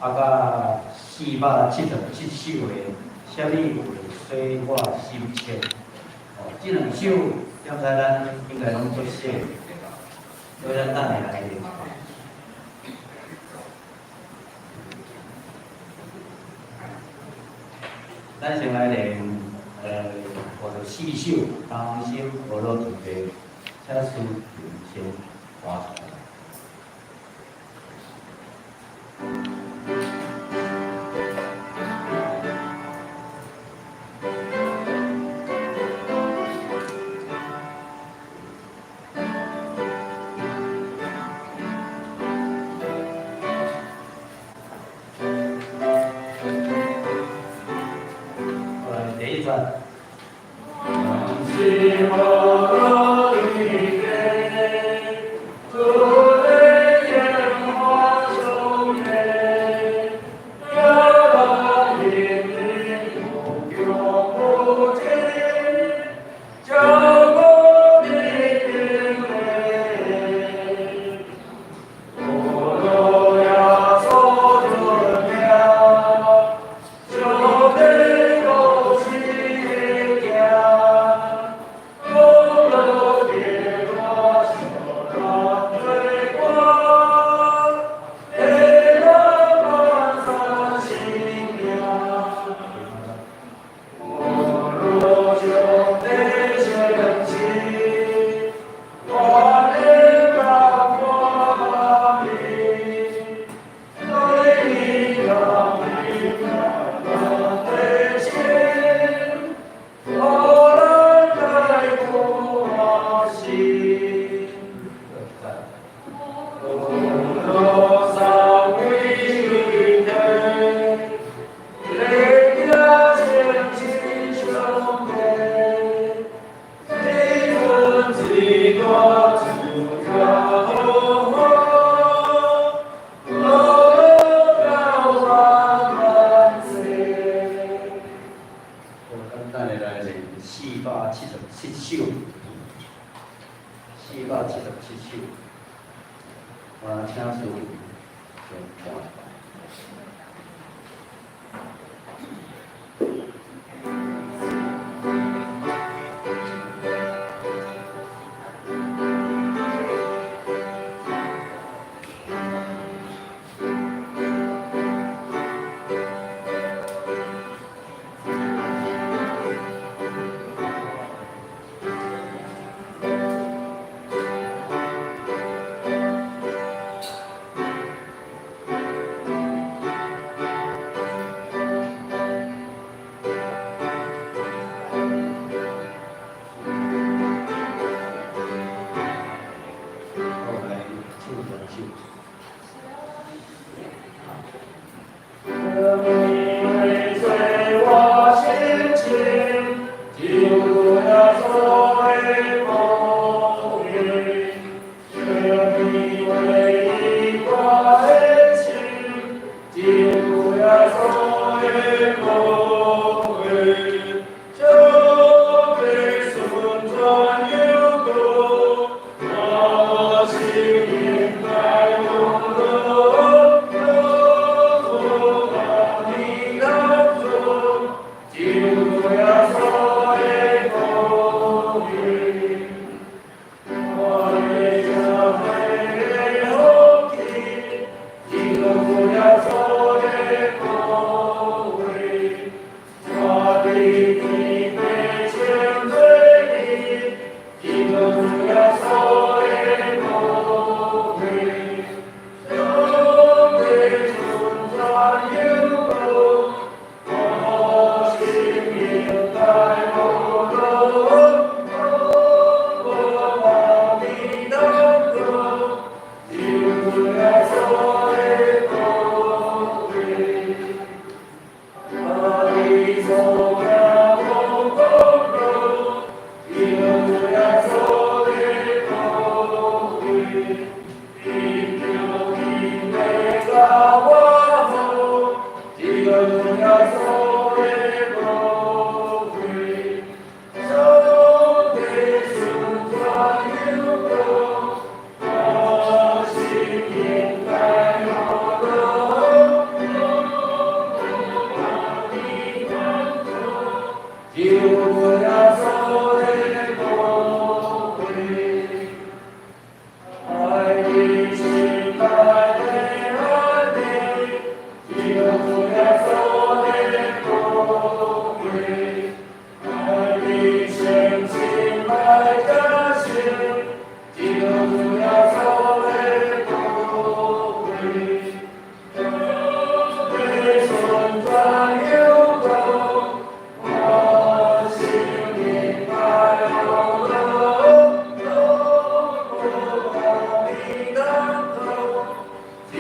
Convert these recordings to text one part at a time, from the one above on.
啊，佮477首的啥物話使我心清？哦，這兩首，點解咱應該攏足熟？所以咱等下來練。咱先來練，54首，同心合樂準備，請司琴先彈出來。來，第一轉。同心合樂預備，主的耶和華守約，耶和華憐憫永久不停，將公義定位。無論耶穌的名，就得高興行。無論耶和華對我，得樂萬山心命。無論上帝升起，我的甲我明，對你讓你的心，我來帶我心。無論三位一體，禮敬聖親上帝，你尊至大主耶和華，樂到萬萬世。好，咱等下來練477首，477首，我請師先彈一擺。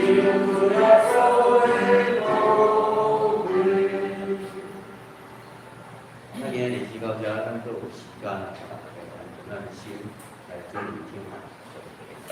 求耶穌的寶貴。那今日時到遮，咱閣有時間，大家咱先來做聆聽啊，當。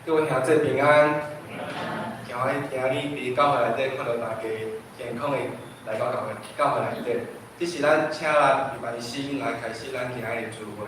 各位兄弟平安，今日今日佇教會內底看到大家健康的來到教會教會內底，這是咱請咱禮拜四來開始咱今日的聚會。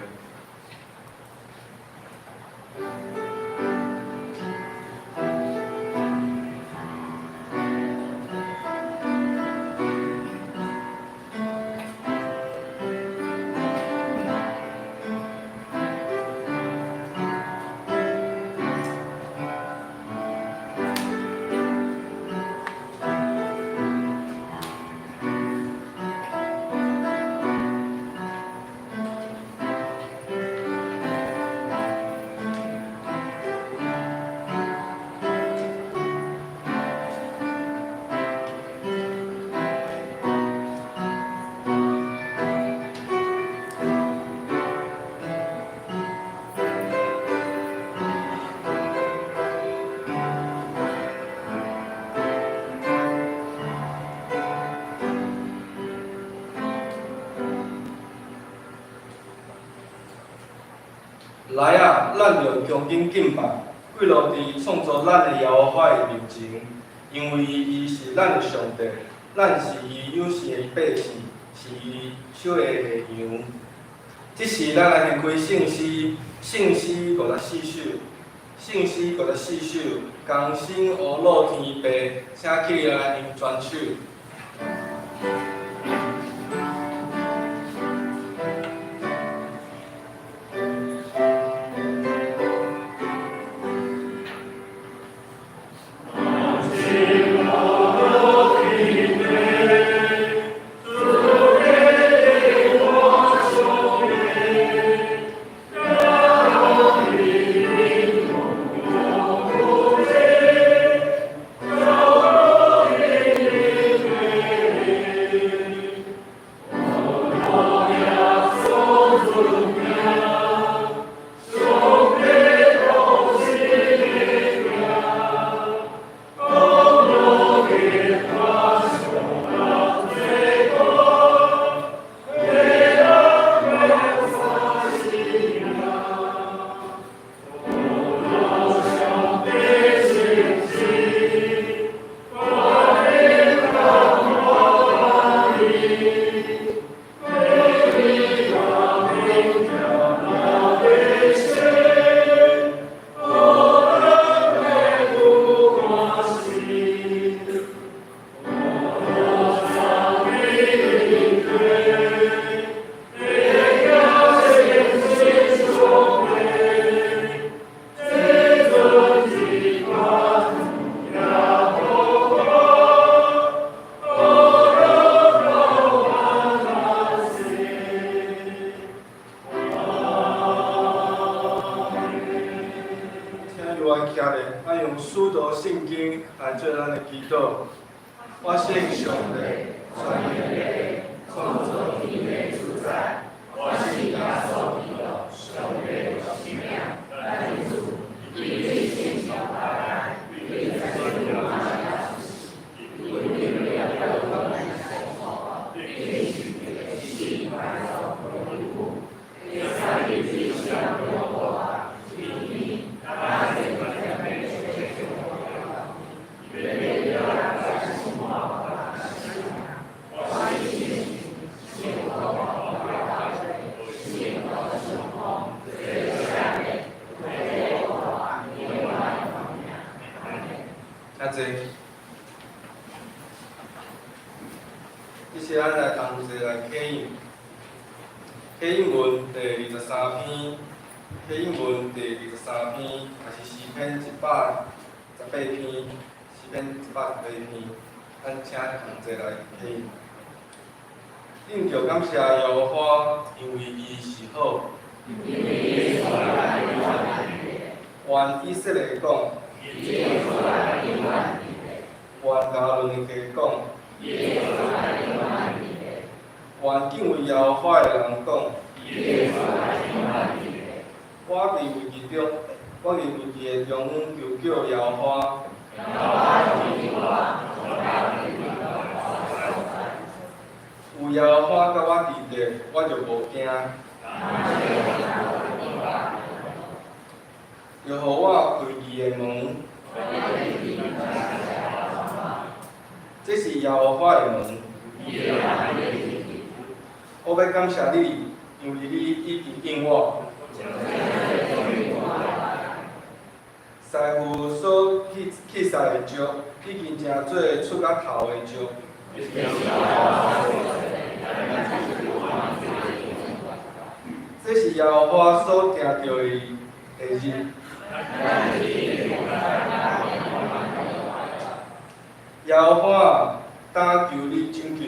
來啊，咱著恭敬敬拜，跪落佇創造咱的耶和華的面前，因為伊是咱的上帝，咱是伊養生的百姓，是伊手下的羊。這時，咱來掀開聖詩，聖詩54首，聖詩54首，同心呵咾天父，請起來用全手。這時咱來同齊來啟應，啟應文第23篇，啟應文第二十三篇，也是詩篇118篇，詩篇118篇，咱請同齊來啟應。恁著感謝耶和華，因為伊是好。願以色列講。願亞倫的家講。願敬畏耶和華的人講。我佇危機中，我佇危機的中央求叫耶和華。有耶和華佮我佇咧，我就無驚。耶和華開義的門。這是耶和華的門。我欲感謝你，因為你已經應我。師傅所棄棄殺的石，已經成做出角頭的石。這是耶和華所定著的日。耶和華，當求你拯救。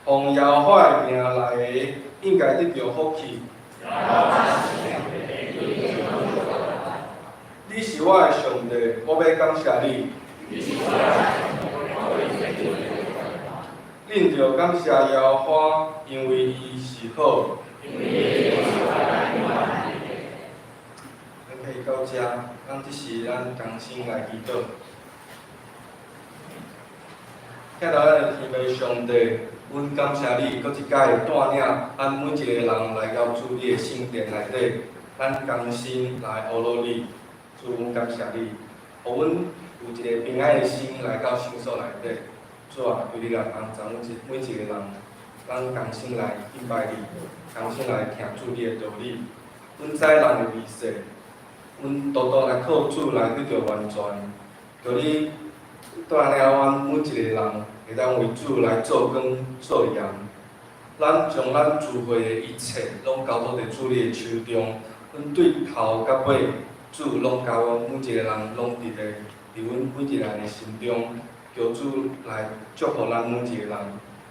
奉耶和華的名來的，應該得著福氣。你是我的上帝，我欲感謝你。恁著感謝耶和華，因為伊是好。咱可以到遮，咱這時咱同心來祈禱。疼咱的天父上帝，阮感謝你，閣一擺帶領咱每一個人來到主你的聖殿內底，咱同心來阿羅你，主，阮感謝你，予阮有一個平安的心來到聖所內底。主啊，求你來幫助阮每一個人，咱同心來敬拜你，同心來聽主你的道理。阮知人的微細，阮獨獨來靠主來得著完全。求你帶領阮每一個人，會當為主來做光做鹽。咱將咱聚會的一切，攏交託佇主你的手中。阮對頭到尾，主攏交阮每一個人，攏佇阮每一個人的心中，求主來祝福咱每一個人。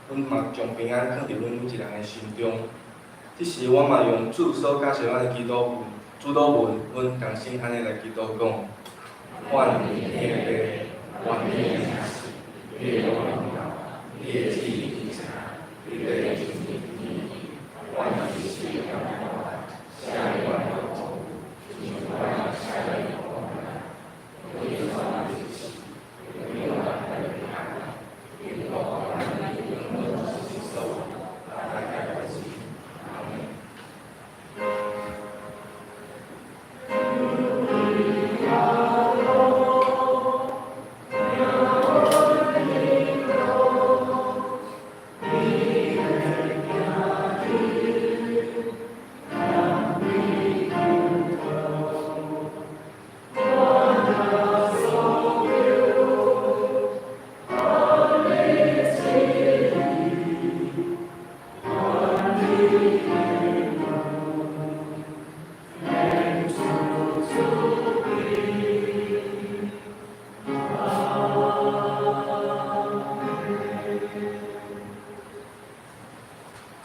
阮嘛將平安囥佇阮每一個人的心中。這時，我嘛用主所教授咱的祈禱文、主禱文，阮同心按呢來祈禱講：願天父，願你的聖你的榮耀，你的旨意成，你的旨意，願你是下一萬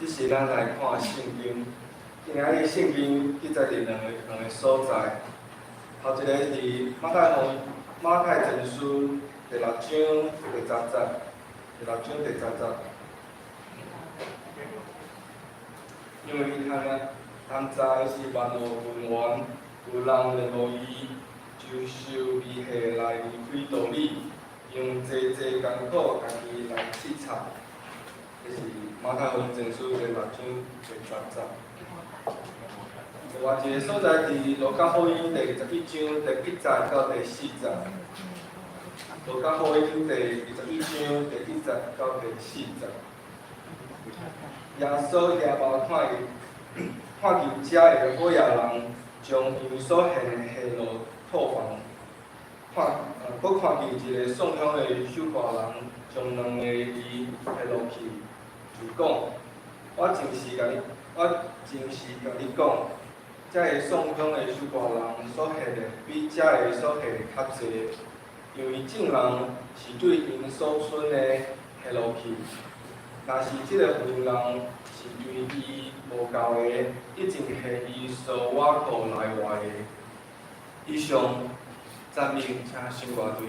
這時，咱來看聖經。今仔日聖經記載佇兩個所在。頭一個是馬太福音馬太前書第六章第十節，第六章第十節。因為伊貪財是萬惡根源，有人戀慕伊，就受威嚇來離開道理，用濟濟艱苦家己來試插。這是馬太福音前書第六章第十節。另外一個所在佇路加福音第21章第一節到第四節。路加福音第21章第一節到第四節。耶穌舉目看伊，看見遮的好野人將𪜶所獻的獻落庫房，閣看見一个送香的守寡人將兩个魚獻落去，就講：我真實共你講，這个送香的守寡人所獻的，比這个所獻的較濟，因為眾人是對𪜶所剩的獻落去。若是這个婦人是對伊無夠的，已經獻伊所倚靠來活的。以上讚美，請聖歌隊。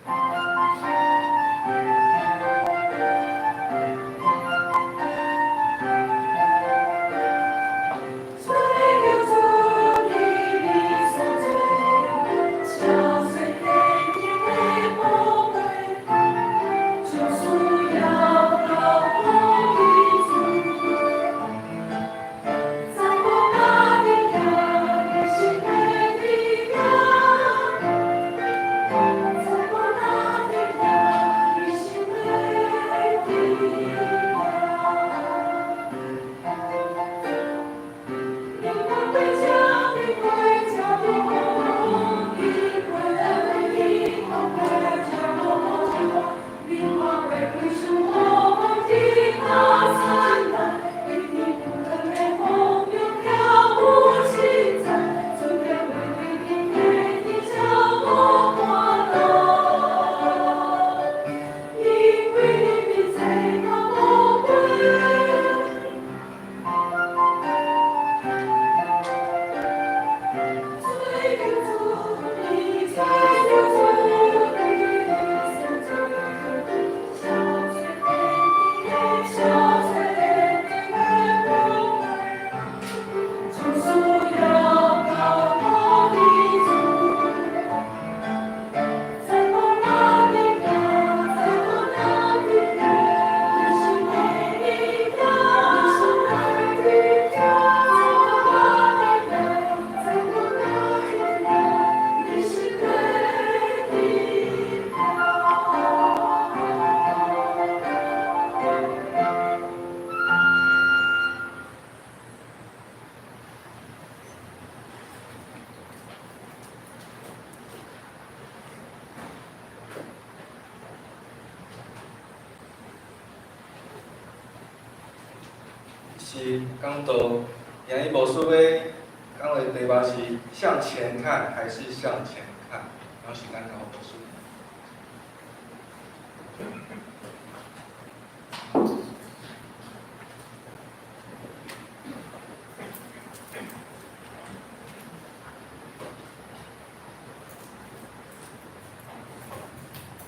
Thank 是講道，今日牧師欲講的題目是向前看還是向虔看？將時間交予牧師。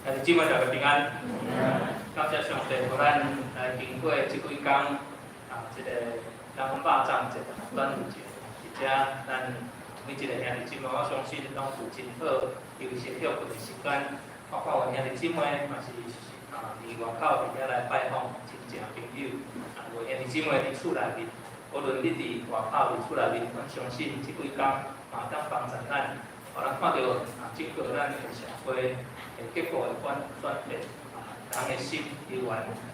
兄弟姊妹大家平安，感謝上帝，予咱來經過這幾工啊，這個咱講肉粽節、端午節，佇遮咱每一个兄弟姊妹，我相信攏有真好休息歇睏的時間。我看有兄弟姊妹嘛是啊，佇外口佇遐來拜訪親戚朋友，啊，有兄弟姊妹佇厝內面，無論你佇外口佇厝內面，阮相信這幾工嘛當幫助咱，予咱看著啊，整個咱的社會的結構的轉變，啊，人的心猶原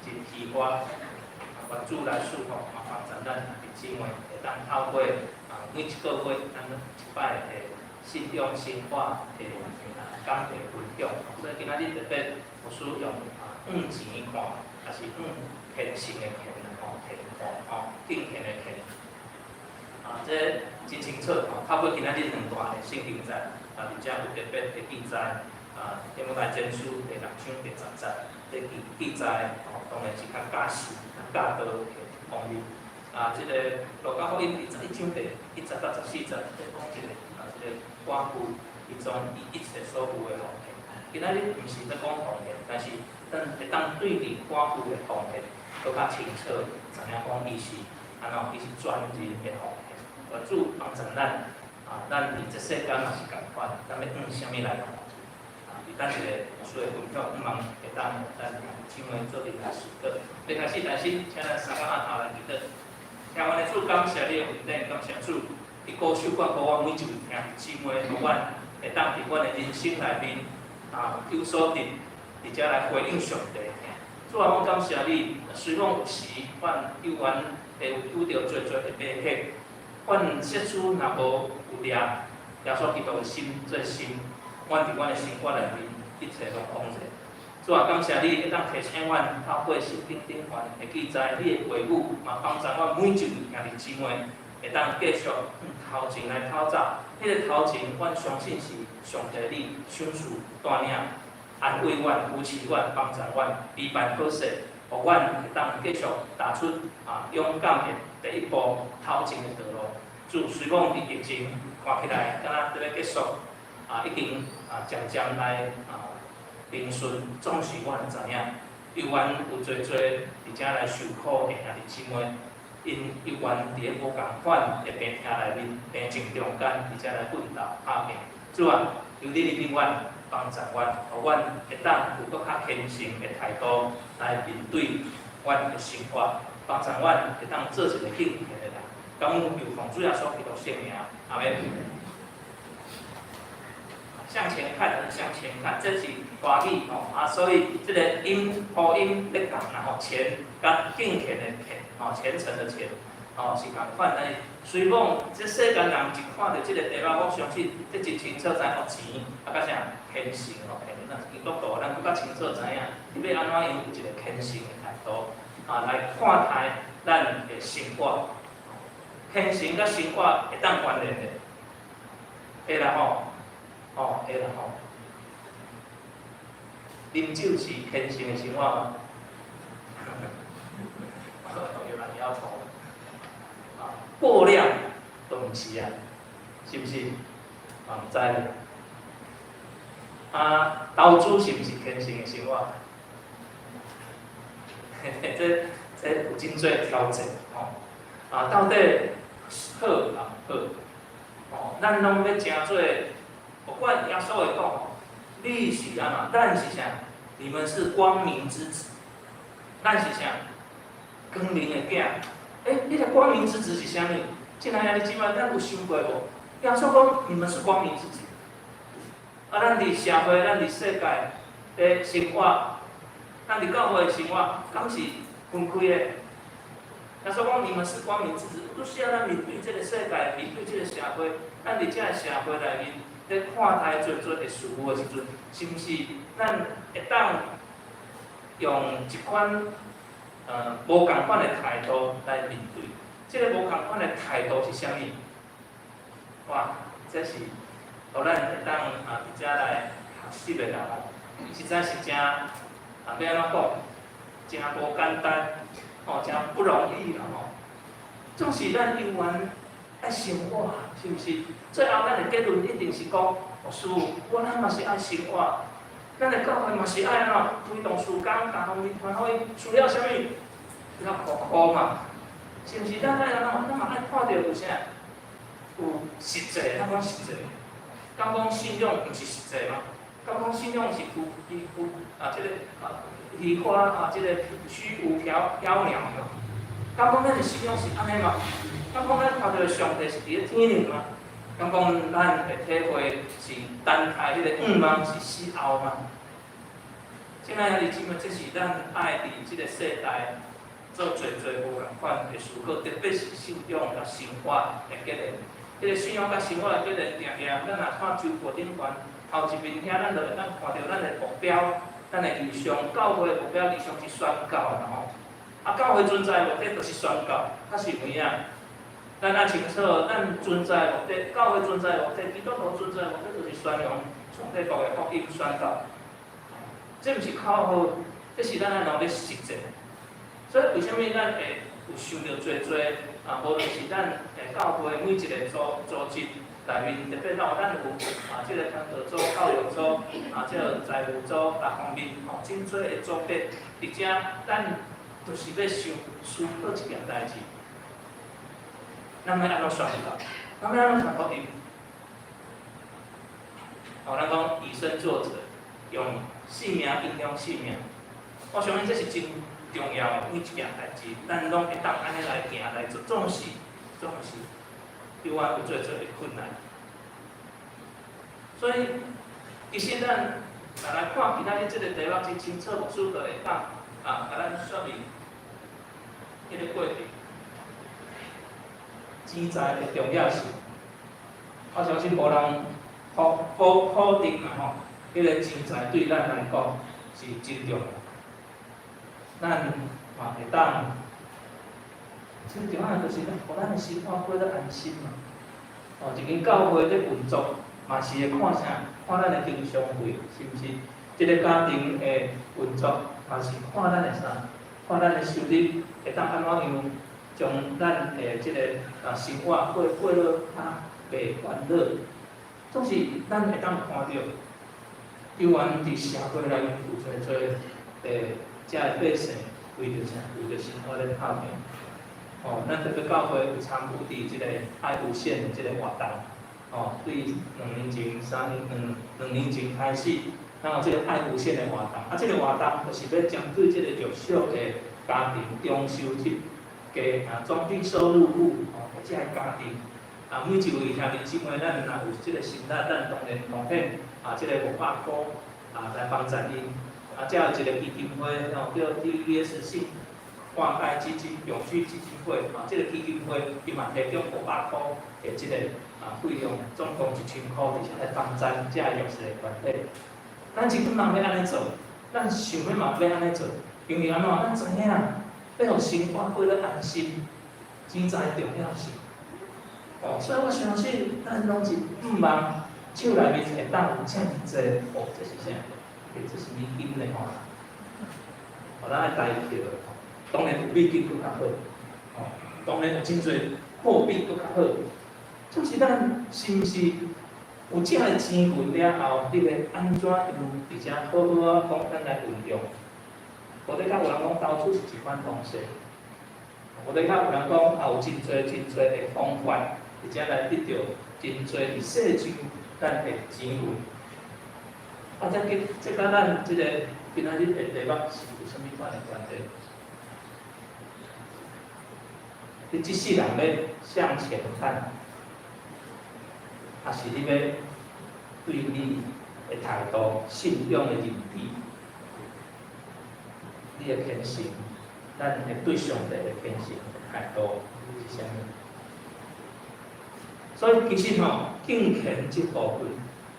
真虛華，啊，願主來賜福，嘛幫助咱兄弟姊妹會當透過啊每一個月咱一擺的信仰生活的講題分享，所以今仔日特別牧師用啊向前看，抑是向虔誠的虔吼，虔看吼，敬虔的虔，啊，這真清楚吼。透過今仔日兩段的聖經節，啊，佇遮有特別的記載，啊，提摩太前書第六章第十節，這記記載吼，當然是較教示、較教導的方面。啊，這個路加福音第11章第1節到14節，咧講一個啊，這個寡婦伊將伊一切所有的奉獻。今仔日毋是咧講奉獻，但是咱會當對佇寡婦的奉獻，閣較清楚，知影講伊是按怎，伊是全人的奉獻。願主幫助咱，啊，咱佇這世間嘛是仝款，咱欲向啥物來看？啊，佇等一个牧師的分享，希望會當咱姊妹做陣來思考。欲開始，但是請咱三個按頭來祈禱。聽阮的主，感謝你的恩典，感謝主，伊保守看顧阮每一位兄弟姊妹，予阮會當佇阮的人生內面啊有所得，佇遮來回應上帝。主啊，阮感謝你，雖講有時阮猶原會有拄著濟濟的迷惑，阮設使若無有掠耶穌基督的心做心，阮佇阮的生活內面一切攏枉然。主啊，感謝你會當提醒阮透過聖經頂懸的記載，你的話語嘛幫助阮每一位兄弟姊妹會當繼續向頭前來跑走。彼個頭前，阮相信是上帝你賞賜帶領、安慰阮、扶持阮、幫助阮、預辦好勢，予阮會當繼續踏出啊勇敢的第一步頭前的道路。主雖講佇疫情看起來敢若佇咧結束，啊已經啊漸漸來啊平順，總是阮知影，猶原有濟濟佇遮來受苦的兄弟姊妹，𪜶猶原佇咧無仝款的病痛內面、病情中間，佇遮來奮鬥拍拼。主啊，求你憐憫阮，幫助阮，予阮會當有閣較虔誠的態度來面對阮的生活，幫助阮會當做一個敬虔的人。感恩求奉主耶穌基督聖名，阿們。向前看，向虔看，這是華語吼啊，所以這個音呼音咧仝啦吼，虔佮敬虔的虔吼，虔誠的虔吼是仝款。但是雖講這世間人一看著這個題目，我相信這真清楚知影哦，錢啊佮啥虔誠吼，虔，若是基督徒，咱閣較清楚知影，你欲按怎樣有一個虔誠的態度啊來看待咱的生活。虔誠佮生活會當關聯的，會啦吼，吼會啦吼。啉酒是虔誠的生活嗎？有人搖頭。啊，過量都毋是啊，是毋是？嘛毋知咧。啊，投資是毋是天性的生活？這有真濟挑戰吼。啊，到底好抑毋好？吼，咱攏欲成做，不管耶穌會講，你是按怎？咱是啥？你們是光明之子，咱是啥？光明的囝。欸，彼個光明之子是啥物？親愛的姊妹，咱有想過無？耶穌講，你們是光明之子。啊，咱佇社會，咱佇世界的生活，咱佇教會的生活，敢是分開的？耶穌講，你們是光明之子。拄時仔咱面對這個世界，面對這個社會，咱佇這個社會內面，咧看待濟濟的事物的時陣，是毋是咱會當用一款無仝款的態度來面對？這個無仝款的態度是啥物？哇，這是予咱會當啊佇遮來學習的啦吼，實在是誠啊，欲按怎講，誠無簡單，吼，誠不容易啦吼。總是咱猶原愛生活，是毋是？最後咱的結論一定是講，牧師，我咱嘛是愛生活，咱的教會嘛是愛按怎推動事工，共方面傳福音，需要啥物？需要箍箍嘛，是毋是？咱愛按怎？咱嘛愛看著有啥？有實際，咱講實際。敢講信仰毋是實際嗎？敢講信仰是虛虛虛啊？這個啊虛華啊，這個虛無縹緲嗎？敢講咱的信仰是按呢嗎？敢講咱看著上帝是佇咧天頂嗎？敢講咱會體會是等待彼個向望是死後嗎？親愛的姊妹，這是咱愛佇這個世代做濟濟無仝款的思考，特別是信仰佮生活的結連。彼個信仰佮生活的結連，定定咱若看周報頂懸頭一面遐，咱就會當看著咱的目標、咱的異象，教會的目標異象是宣教啦吼。啊，教會存在的目的就是宣教，確實有影。咱愛清楚，咱存在的目的，教會存在的目的，基督徒存在的目的，就是宣揚上帝國的福音宣教。這毋是口號，這是咱愛努力實踐。所以為啥物咱會有受著濟濟啊？無論是咱教會每一個組織內面，特別咱有啊，這個傳道組、教育組啊，這個財務組各方面吼，真濟的組別，佇遮咱就是欲想思考一件代誌。咱欲按怎宣教？咱欲按怎傳福音？哦，咱講以身作則，用性命影響性命。我相信這是真重要的每一件代誌，咱攏會當按呢來行來做，總是猶原有濟濟的困難。所以，其實咱若來看今仔日這個題目真清楚，牧師就會當啊，共咱說明彼個過程。錢財的重要性，我相信無人否定啦吼。彼個錢財對咱來講是真重要。咱嘛會當，最重要就是咱，予咱的生活過得安心嘛。哦，一間教會咧運作，嘛是會看啥？看咱的經常費，是毋是？一個家庭的運作，嘛是看咱的啥？看咱的收入會當按怎樣，將咱的這個啊生活過得較袂煩惱。總是咱會當看著，猶原佇社會內面有濟濟的遮的百姓為著啥？為著生活咧拍拼。哦，咱特別教會有參與佇這個愛無限的這個活動。哦，對2年前、3年、兩年前開始，咱有這個愛無限的活動。啊，這個活動就是欲針對這個弱勢的家庭、中收入低啊、中低收入戶哦，這个家庭。啊，每一位兄弟姊妹，咱若有這個心力，咱當然貢獻啊，這個500箍啊，來幫助𪜶。啊，遮有一個基金會，哦，叫 TVBS 信化愛基金永續基金會，啊，這個基金會伊嘛提供500箍的這個啊費用，總共1000箍，就是來幫助遮弱勢的團體。咱這陣人欲按呢做，咱想欲嘛欲按呢做，因為按怎？咱知影，欲予生活過得安心，錢財重要性。哦，所以我相信咱攏是向望手內面會當有遮爾濟，哦，這是啥？欸，這是美金咧吼。哦，咱愛台票，當然有美金閣較好，哦，當然有真濟貨幣閣較好。就是咱是毋是有這个錢銀了後，你欲按怎樣佇遮好好仔講咱來運用？無咧較有人講投資是一款方式，無咧較有人講也有真濟真濟的方法，佇遮來得著真濟佇世上咱的錢銀。啊，這跟這佮咱這个今仔日的題目是有啥物款的關係？你這世人欲向錢看，抑是你欲對你的態度、信仰的認知，你的虔誠，咱會對上帝的虔誠的態度是啥物？所以其實吼，敬虔這部分，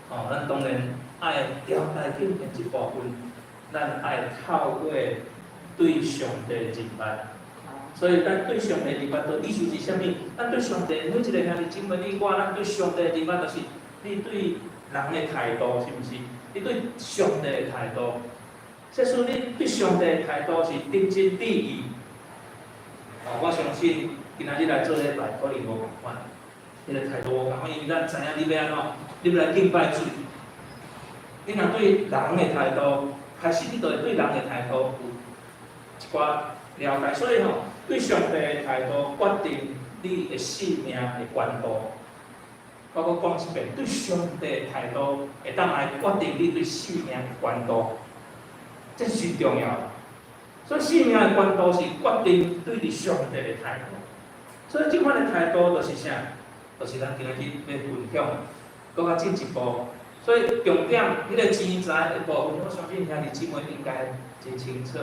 吼，咱當然愛了解敬虔這部分，咱愛透過對上帝認捌。所以咱對上帝認捌的意思是啥物？咱對上帝每一个兄弟姊妹，你我，咱對上帝認捌就是你對人的態度，是毋是？你對上帝的態度，這使你對上帝的態度是認真致意。哦，我相信今仔日來做禮拜可能無仝款，彼个態度無仝款，因為咱知影你欲按怎，你欲來敬拜主。你若對人的態度，開始你就會對人的態度有一寡了解，所以吼，對上帝的態度決定你的生命的懸度。我閣講一遍，對上帝的態度會當來決定你對生命的懸度，這是真重要的。所以生命的懸度是決定對佇上帝的態度。所以這款的態度就是啥？就是咱今仔日欲分享，閣較進一步。所以重點，彼个錢財的部分，我相信兄弟姊妹應該真清楚。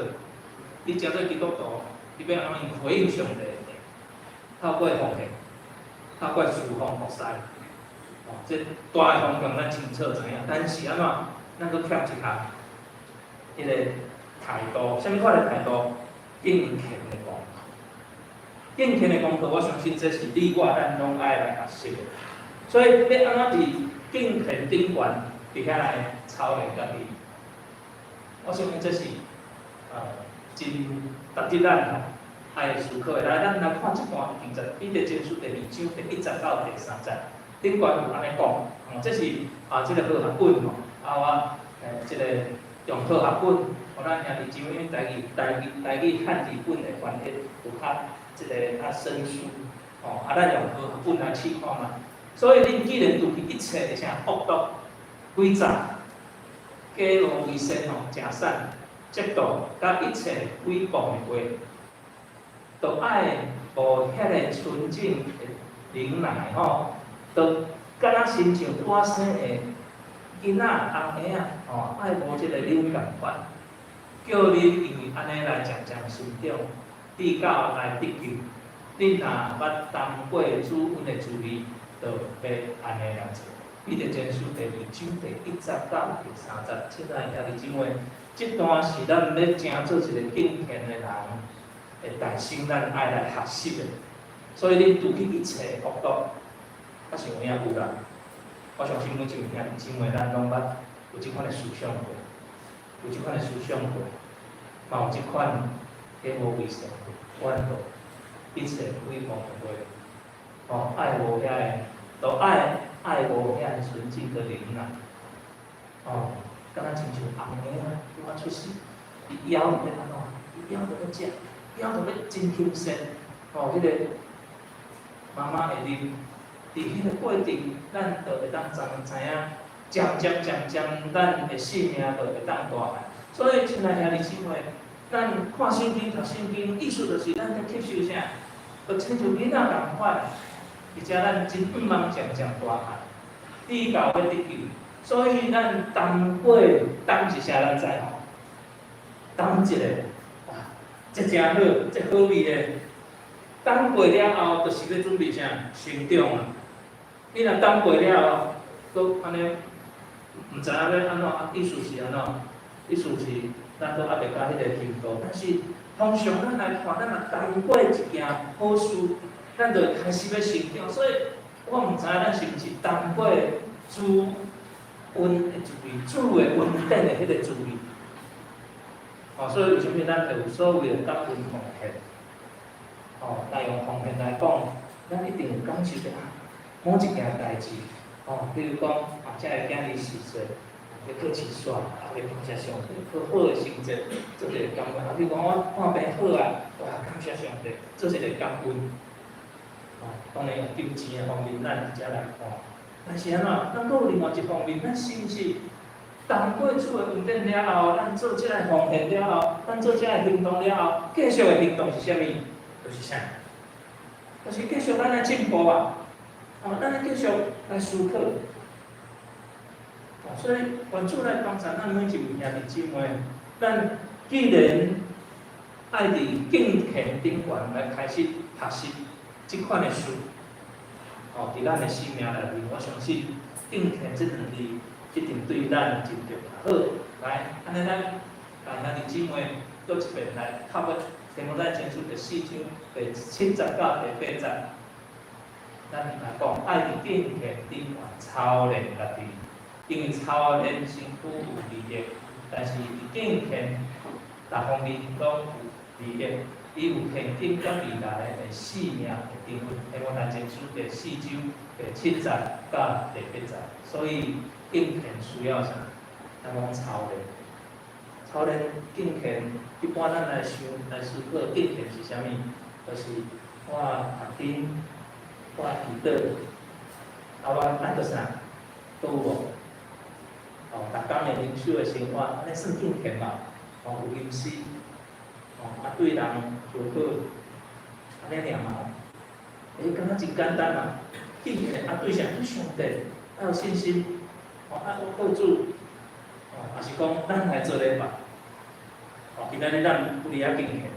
你成做基督徒，你欲按怎回應上帝？透過奉獻，透過事奉服侍，哦，這大的方向咱清楚知影。但是按怎，咱閣欠一項，彼个態度，啥物款的態度？敬虔的功課。敬虔的功課，我相信這是你我咱攏愛來學習的。所以，欲按怎佇敬虔頂懸，佇遐來操練家己？我相信這是真值得咱吼愛思考的。來，咱來看這段經節，彼得前書第二章第一節到第三節，頂懸有按呢講，哦，這是啊，這个和合本吼，啊我這个用和合本，予咱兄弟姊妹，因為台語漢字本的翻譯有較這个較生疏，吼，啊，咱用和合本來試看覓。所以恁既然除去一切的啥惡毒、詭詐、假冒為善吼、食散、嫉妒，佮一切毀謗的話，都愛無遐个純淨的忍耐吼，都敢若親像拄仔生的囡仔、紅嬰仔吼，愛無這个忍仝款，叫恁因為按呢來漸漸成長，直到來得救。恁若捌擔過主恩的滋味，就欲按呢來做。彼得前書第二章第一節到第三節，親愛兄弟姊妹，這段是咱欲成做一个敬虔的人的代先，咱愛來學習的。所以恁除去一切惡毒，抑是有影有啦。我相信每一位兄弟姊妹，咱攏捌有這款的思想過，有這款的思想過，嘛有這款假冒為善、怨妒、一切毀謗的話，哦，愛無遐个，都愛無遐个純淨的靈啊！哦，敢若親像紅嬰仔拄仔出世，伊枵欲按怎？伊枵著欲食，枵著欲真胸善，哦，彼个媽媽會啉，佇彼个過程，咱就會當知影，漸漸漸漸，咱的生命就會當大漢。所以，親愛兄弟姊妹，咱看聖經、讀聖經，意思就是咱佇吸收啥？就親像囡仔仝款，而且咱真向望漸漸大漢，直到欲得救。所以咱擔過擔是啥？咱知吼？擔一个，哇，這誠好，這好味的。等過了後，就是欲準備啥？成長啊！你若等過了後，閣按呢，毋知影欲按怎？意思是按怎？意思是咱閣猶未到彼个程度。但是通常咱來看，咱若擔過一件好事，咱就會開始欲成長。所以我毋知咱是毋是擔過主恩的滋味，主的恩典的彼个滋味。哦，所以為啥物咱會有所謂的感恩奉獻？哦，來用奉獻來講，咱一定有感受著啊！某一件代誌，哦，比如講啊，這个囝兒10歲，欲去廁所，啊，欲感謝上帝，好好的成績，做一個感恩。啊，比如講我看病好啊，哇，感謝上帝，做一個感恩。哦，當然金錢的方面，咱才來看。但是按怎，咱閣有另外一方面，咱是毋是當過主的恩典了後，咱做這个奉獻了後，咱做這个行動了後，繼續的行動是啥物？就是啥？就是繼續咱來進步啊！哦，咱來繼續來思考。哦，所以願主來幫助咱每一位兄弟姊妹。咱既然愛佇敬虔頂懸來開始學習這款的事，哦，佇咱的生命內面，我相信敬虔這兩字一定對咱真重要。好，來，按呢咱來兄弟姊妹，閣一遍來讀個提摩太前書第四章第七節到第八節，咱來講愛佇敬虔頂懸操練家己，因為操練身軀有利益，但是佇敬虔逐方面攏有利益，伊有前景佮未來的性命的定位。提摩太前書第四章第七節到第八節，所以敬虔需要啥？咱講操練，操練敬虔。一般咱來想來思考敬虔是啥物？就是我讀經，我祈禱，啊我愛閣啥？閣有無？哦，逐工的靈修的生活，按呢算敬虔嘛？哦，有吟詩，哦，啊對人和好，按呢爾嘛？欸，感覺真簡單嘛？敬虔啊對啥？對上帝，愛有信心，哦，啊我靠主，哦，抑是講咱來做禮拜。哦，今仔日咱有伫遐敬虔，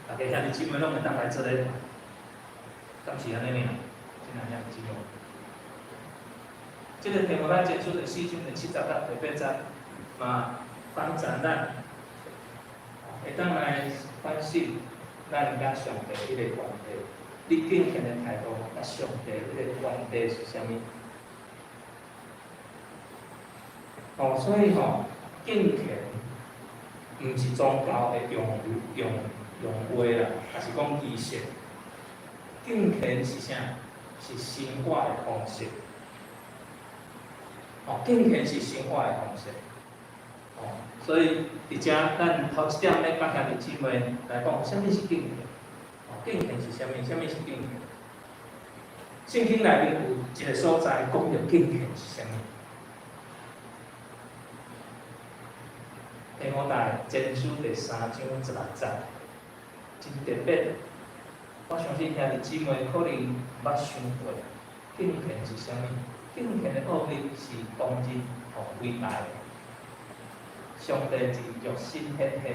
大家兄弟姊妹攏會當來做禮拜，敢是按呢爾？親愛兄弟姊妹，這個提摩太前書第四章第七節到第八節，嘛幫助咱會當來反省咱佮上帝彼個關係。你敬虔的態度佮上帝彼個關係是啥物？哦，所以吼，敬虔毋是宗教的用用用話啦，抑是講儀式。敬虔是啥？是生活的方式。哦，敬虔是生活的方式。哦，所以佇遮咱頭一點欲佮兄弟姊妹來講，啥物是敬虔？哦，敬虔是啥物？啥物是敬虔？聖經內面有一個所在講著敬虔是啥物？提摩太前書第三章16節，真特別。我相信兄弟姊妹可能毋捌想過，敬虔是啥物？敬虔的奧秘是公認予偉大的。上帝藉肉身顯現，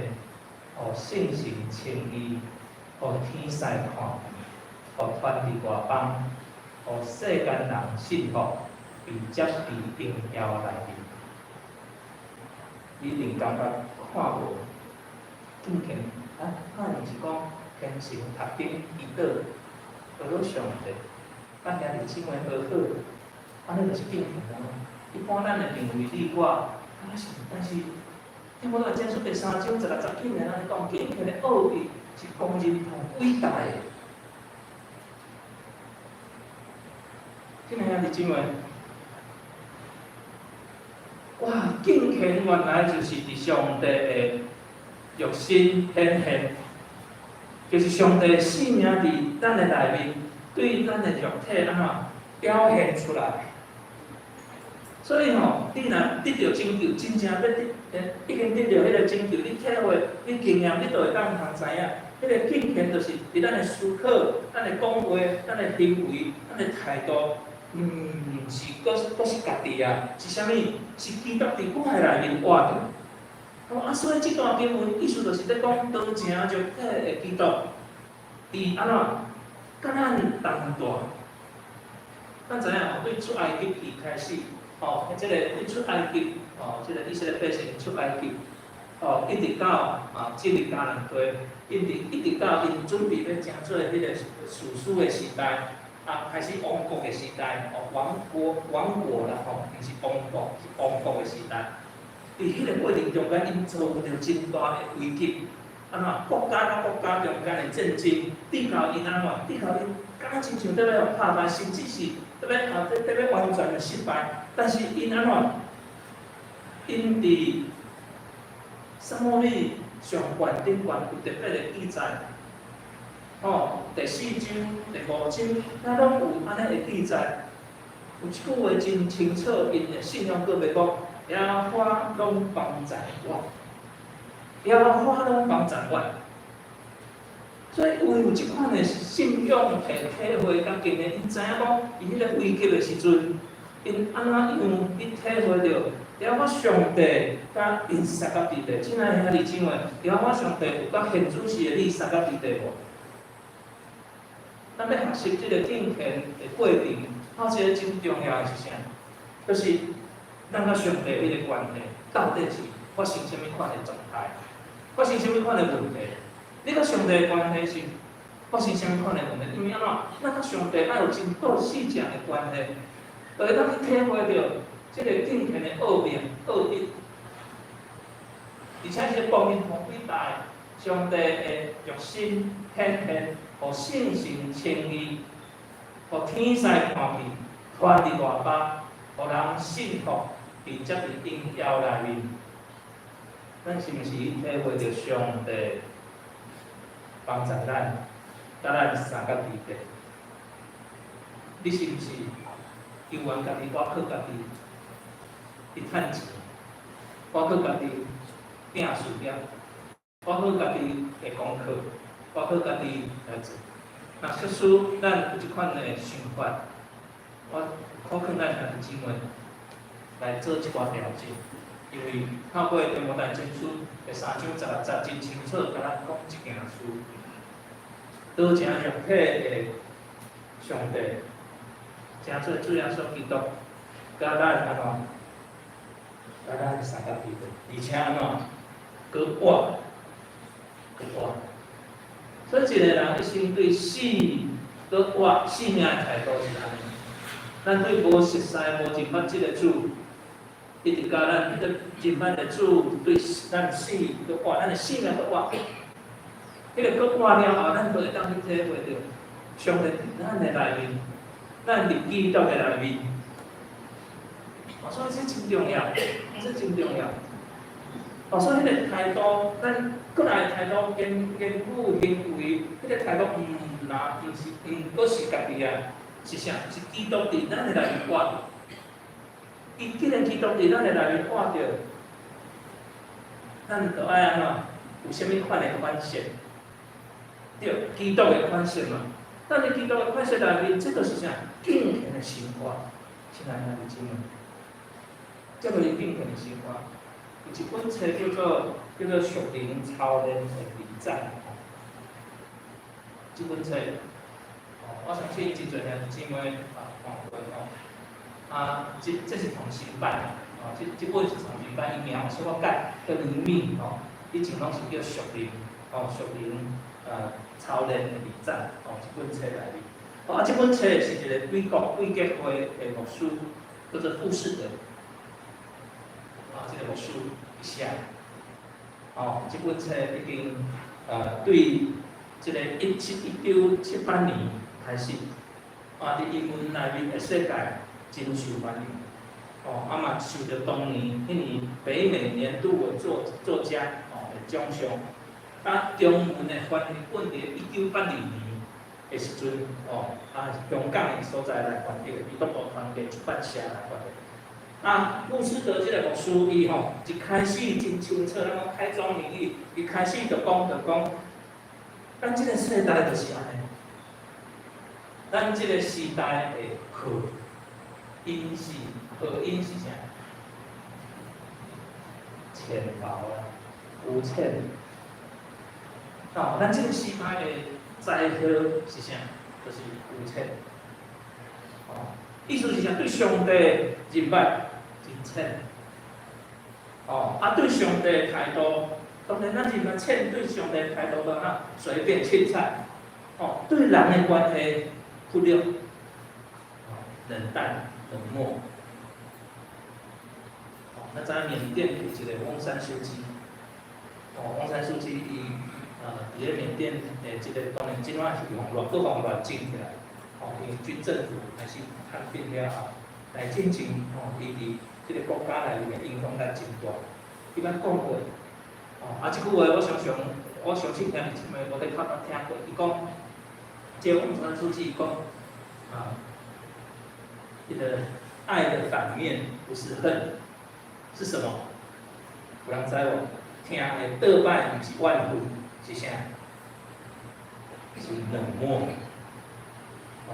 予聖神稱義，予天使看見，予傳佇外邦，予世間人信服，被接佇榮耀內面。你一定感覺看無敬虔啊？敢毋是講虔誠讀經祈禱，學好上帝，佮兄弟姊妹和好，按呢就是敬虔啊。一般咱會認為你我，啊是，但是提摩太前書第三章16節竟然按呢講，敬虔的奧秘是公認同偉大的。親愛兄弟姊妹，哇！敬虔原來就是佇上帝的肉身顯現，就是上帝性命佇咱的內面，對咱的肉體按怎表現出來。所以吼，你若得著拯救，真正欲得，已經得著彼個拯救，你體會、你經驗，你就會當通知影，彼個敬虔就是佇咱的思考、咱的講話、咱的行為、咱的態度。毋是，閣是家己啊，是啥物？是基督佇我的內面活著。哦，啊，所以這段經文意思就是咧講，道成肉體的基督，佇按怎？佮咱同在。咱知影吼，對出埃及記開始，吼，這個對出埃及，吼，這個以色列百姓出埃及，吼，一直到啊進入迦南地，一直到𪜶準備欲成做彼個士師的時代。啊，開始王國的時代，哦，王國王國啦吼，毋是王國，是王國的時代。佇彼個過程中間，𪜶遭遇著真大的危機。按怎？國家佮國家中間的戰爭，對到𪜶按怎？對到𪜶，敢若親像佇咧予拍敗，甚至是特別啊，特別完全的失敗。但是𪜶按怎？𪜶佇撒母耳上傳頂懸有特別的記載，吼，第四章、第五章，咱攏有按呢的記載。有一句話真清楚，𪜶的信仰閣袂講，耶和華攏幫助我，耶和華攏幫助我。所以，因為有這款的信仰體體會佮經驗，𪜶知影講，𪜶彼個危急的時陣，𪜶按怎樣去體會著耶和華上帝佮𪜶相佮佇咧。親愛兄弟姊妹，耶和華上帝有佮現主時的你相佮佇咧無？咱欲學習這个敬虔的過程，還有一个真重要的是啥？就是咱佮上帝彼个關係到底是發生啥物款的狀態，發生啥物款的問題？你佮上帝的關係是發生啥物款的問題？因為按怎？咱佮上帝愛有真倒四正的關係，就會當去體會著這個敬虔的奧秘、奧秘，而且這個光明和偉大，上帝的肉身顯現，予聖神稱義，予天使看見，傳佇外邦，予人信服，並且佇榮耀內面。咱是毋是體會著上帝幫助咱，佮咱相佮佇咧？你是毋是猶原家己倚靠家己去趁錢，倚靠家己拼事業，倚靠家己的功課，倚靠家己來做？若假使咱有這款的想法，我苦勸咱兄弟姊妹來做一寡調整，因為透過提摩太前書第三章十六節真清楚，共咱講這件事。道成肉體的上帝，成做主耶穌基督，佮咱按怎？佮咱相佮佇咧，而且按怎？閣活，閣活。所以一個人一生對死閣活生命的態度是按呢。咱對無熟似、無認捌這个主，一直到咱彼个認捌的主對咱死閣活，咱的生命閣活。彼个閣活了後，咱就會當去體會著上帝佇咱的內面，咱佇基督的內面。哦，所以這真重要，這真重要。哦，所以彼個態度，咱閣來態度、言言語、行為，彼個態度毋若毋是毋閣是家己啊，是啥？是基督佇咱的內面活著。伊既然基督佇咱的內面活著，咱就愛按怎？有啥物款的款式？對，基督的款式嘛。咱佇基督的款式內面，這就是啥？敬虔的生活。親愛兄弟姊妹，這就是敬虔的生活。有一本冊叫做《屬靈操練的禮讚》。這本冊，哦，我相信真濟兄弟姊妹啊看過吼。啊，這是重新版的，哦，這本是重新版，伊名有小可改，叫靈命吼，以前攏是叫屬靈，哦，屬靈操練的禮讚，哦，這本冊內面。哦，啊，這本冊是一個美國貴格會的牧師，叫做富士德，啊，這個牧師伊寫。哦，這本冊已經對這個1978年開始，啊，佇英文內面的世界真受歡迎。哦，啊嘛受著當年彼年北美年度的作家哦的獎項。啊，中文的翻譯本佇1982年的時陣，哦，啊，香港的所在來翻譯的，基督徒團體出版社來翻譯。啊，牧師德這個牧師伊吼，一開始真清楚，咱講開宗明義，一開始就講，咱這個世代就是按呢，咱這個時代的禍因是禍因是啥？淺薄啊，膚淺。哦，咱這個時代的災禍是啥？就是膚淺。哦，意思是啥？對上帝認捌真淺。哦，啊，對上帝的態度，當然咱認捌淺，對上帝的態度就啊隨便凊彩。哦，對人的關係忽略，哦，冷淡冷漠。哦，咱知影緬甸有一個翁山蘇姬。哦，翁山蘇姬伊佇咧緬甸的這個當然這擺是予亂閣予亂整起來。哦，因為軍政府開始叛變了後，來進前吼，伊佇這個國家內面的影響力真大。伊捌講過，哦，啊，這句話我常常，我相信兄弟姊妹無咧較捌聽過。伊講，這個翁山蘇姬講，啊，這個愛的反面不是恨，是什麼？有人知無？疼的倒擺毋是怨恨，是啥？是冷漠。哦，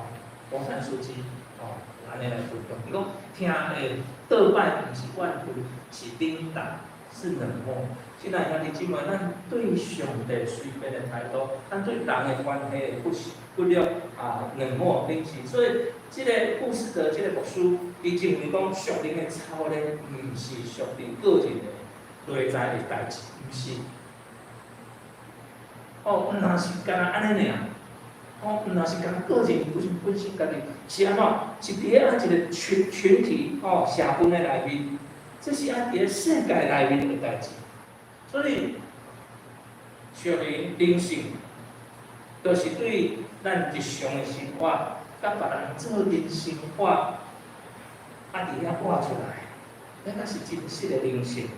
翁山蘇姬，哦，按呢來分享。伊講疼的倒擺毋是怨恨，是冷淡，是冷漠。親愛兄弟姊妹，咱對上帝隨便的態度，咱對人的關係不是不了啊冷漠冷心。所以，這個富士德這個牧師，伊認為講屬靈的操練，毋是屬靈個人的內在的代誌，毋是。哦，毋若是干焦按呢爾，哦，毋若是干焦個人本身家己，是按怎？是佇咧按一個群體哦社群的內面，這是按佇咧世界內面的代誌。所以，屬靈靈性，就是對咱日常的生活，佮別人做陣生活，啊，佇遐活出來，彼才是真實的靈性。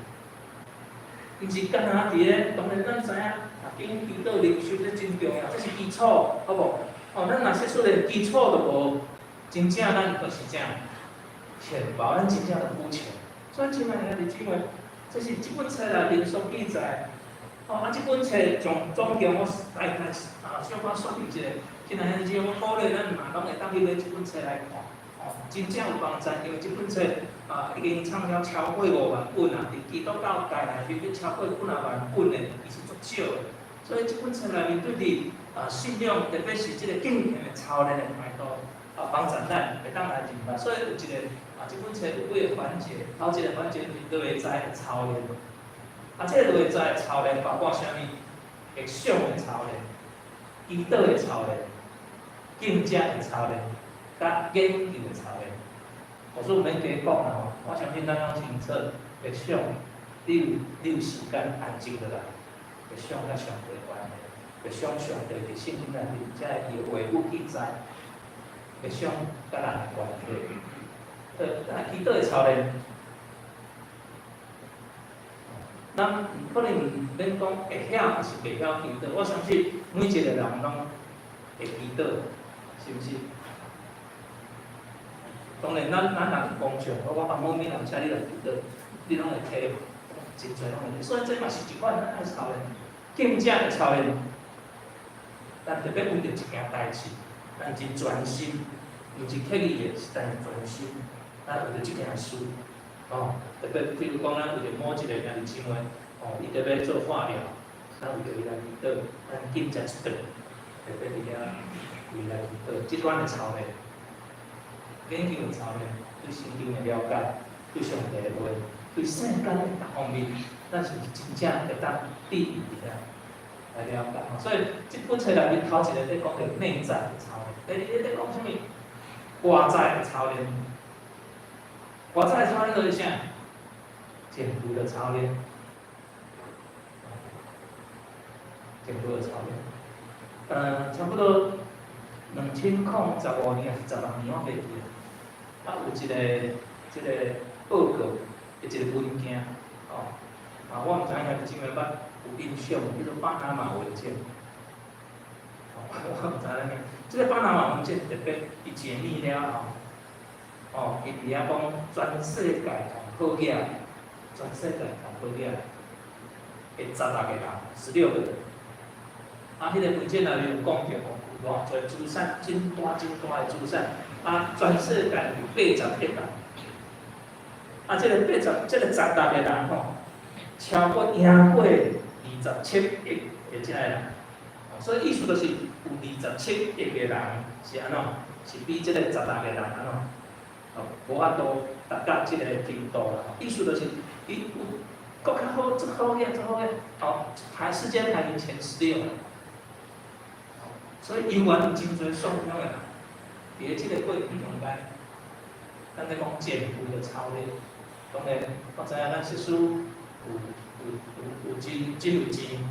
毋是干焦佇咧，當然咱知影，讀經祈禱靈修這真重要，這是基礎，好無？哦，咱若說說連基礎都無，真正咱就是正淺薄，咱真正就膚淺。所以，親愛的兄弟姊妹，這是這本冊內面所記載。哦，啊，這本冊總共我大概啊，小可說明一下。親愛兄弟姊妹，我鼓勵咱嘛攏會當去買這本冊來看，哦，真正有幫助，因為這本冊啊已經暢銷超過5萬本啊，佇基督教界內面超過幾若萬本的，其實足少的。所以這本冊內面對佇啊信仰，特別是這個敬虔的操練的態度，啊幫助咱會當來明白。所以有一個啊，這本冊有幾個環節，頭一個環節是內在的操練。啊，這個內在的操練包括啥物？默想的操練、祈禱的操練、禁食的操練、佮研究的操練。我說毋免加講啦吼，我相信咱攏清楚。默想，你有時間安靜落來，默想佮上帝關係，默想上帝佇聖經內面遮伊的話語記載，默想佮人的關係。啊，祈禱的操練。咱可能毋免講會曉抑是袂曉祈禱，我相信每一個人攏會祈禱，是毋是？當然，咱若去工廠，我講某某人請你來祈禱，你攏會體會，真濟攏會。所以這嘛是一款咱愛操練，禁食的操練。咱特別為著一件代誌，咱真專心，毋是刻意的，是咱專心，咱為著這件事。哦，特別比如講，咱為著某一個兄弟姊妹，哦，伊特別做化療，咱為著伊來祈禱，咱禁食一頓，特別佇遐為來祈禱，這款的操練，研究的操練，對聖經的了解，對上帝的話，對世間的各方面，咱是真正會當注意佇遐來了解。所以這本冊內面頭一個咧講著內在的操練，第二個咧講啥物？外在的操練。外在的操練就是啥？簡樸的操練，簡樸的操練。差不多2015年抑是16年，我袂記了。啊，有一個這個報告的一個文件，哦，啊，我毋知影兄弟姊妹捌有印象，叫做巴拿馬文件。哦，我毋知影，這個巴拿馬文件特別伊解密了後。哦，伊佇遐講全世界上好額，全世界上好額的16個人，16個人。啊，彼個文件內面有講著講，有偌濟資產，真大真大的資產。啊，全世界有80億人。啊，這個80，這個16個人吼，超過贏過27億的這个人。所以意思就是有27億個人是按怎？是比這個16個人按怎？哦，無法度達到這個程度啦。意思就是，伊有閣較好，足好額，足好額，哦，排世界排名前十六。所以猶原有真濟喪命的人，佇咧這個過程中間，咱咧講簡樸的操練，當然我知影咱實事有真有錢，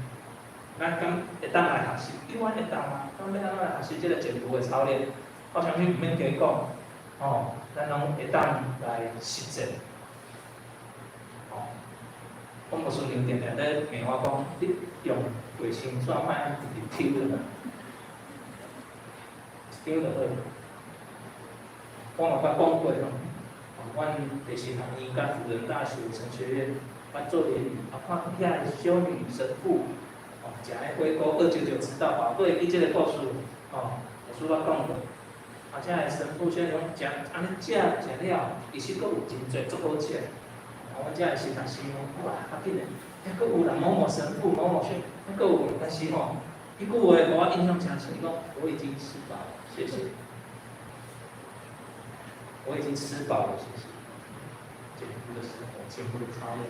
咱敢會當來學習？猶原會當啊，敢欲按怎來學習這個簡樸的操練？我相信毋免加講，哦，咱攏會當來實踐。哦，我牧師娘定定咧罵我講，你用衛生紙莫按直直抽落來，一張就好。我嘛捌講過吼，阮佇神學院佮輔仁大學神學院，阮做聯誼，啊，看遐個修女神父，哦，食彼火鍋，二九九吃到飽，閣會記這个故事，哦，牧師捌講過。啊，遮个神父先講食，按呢食食了，其實閣有真濟足好食。啊，阮遮个神學生講，哇，較緊嘞，遐閣有人某某神父某某修，遐閣有，但是吼，彼句話予我印象誠深，伊講我已經吃飽了，謝謝。我已經吃飽了，謝謝。簡樸的生活，簡樸的操練。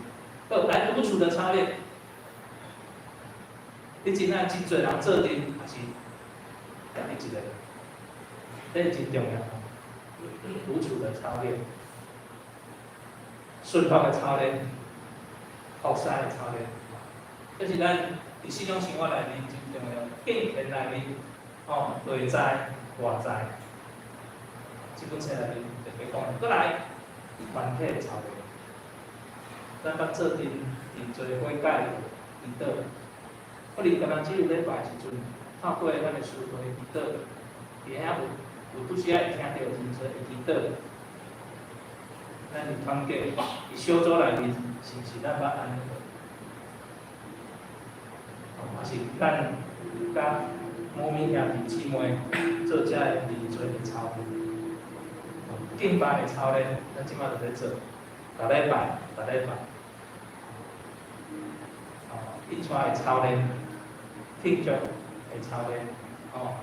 好，來獨處的操練。你真正真濟人做陣，抑是家己一個？這個真重要。獨處的操練，順服的操練，服侍的操練。這是咱佇信仰生活內面真重要。敬虔內面，哦，內在外在。這本冊內面特別講，閣來團體的操練。咱捌做陣真濟悔改祈禱。可能敢若這個禮拜時陣，透過咱的書會祈禱，佇遐有拄時仔會聽著真濟的祈禱。咱佇團契、佇小組內面，是毋是咱捌按呢做？哦，抑是咱佮母咪兄弟姊妹做這个認罪的操練？敬拜的操練，咱這擺就咧做，逐禮拜，逐禮拜。哦，印刷的操練，聽覺的操練，哦，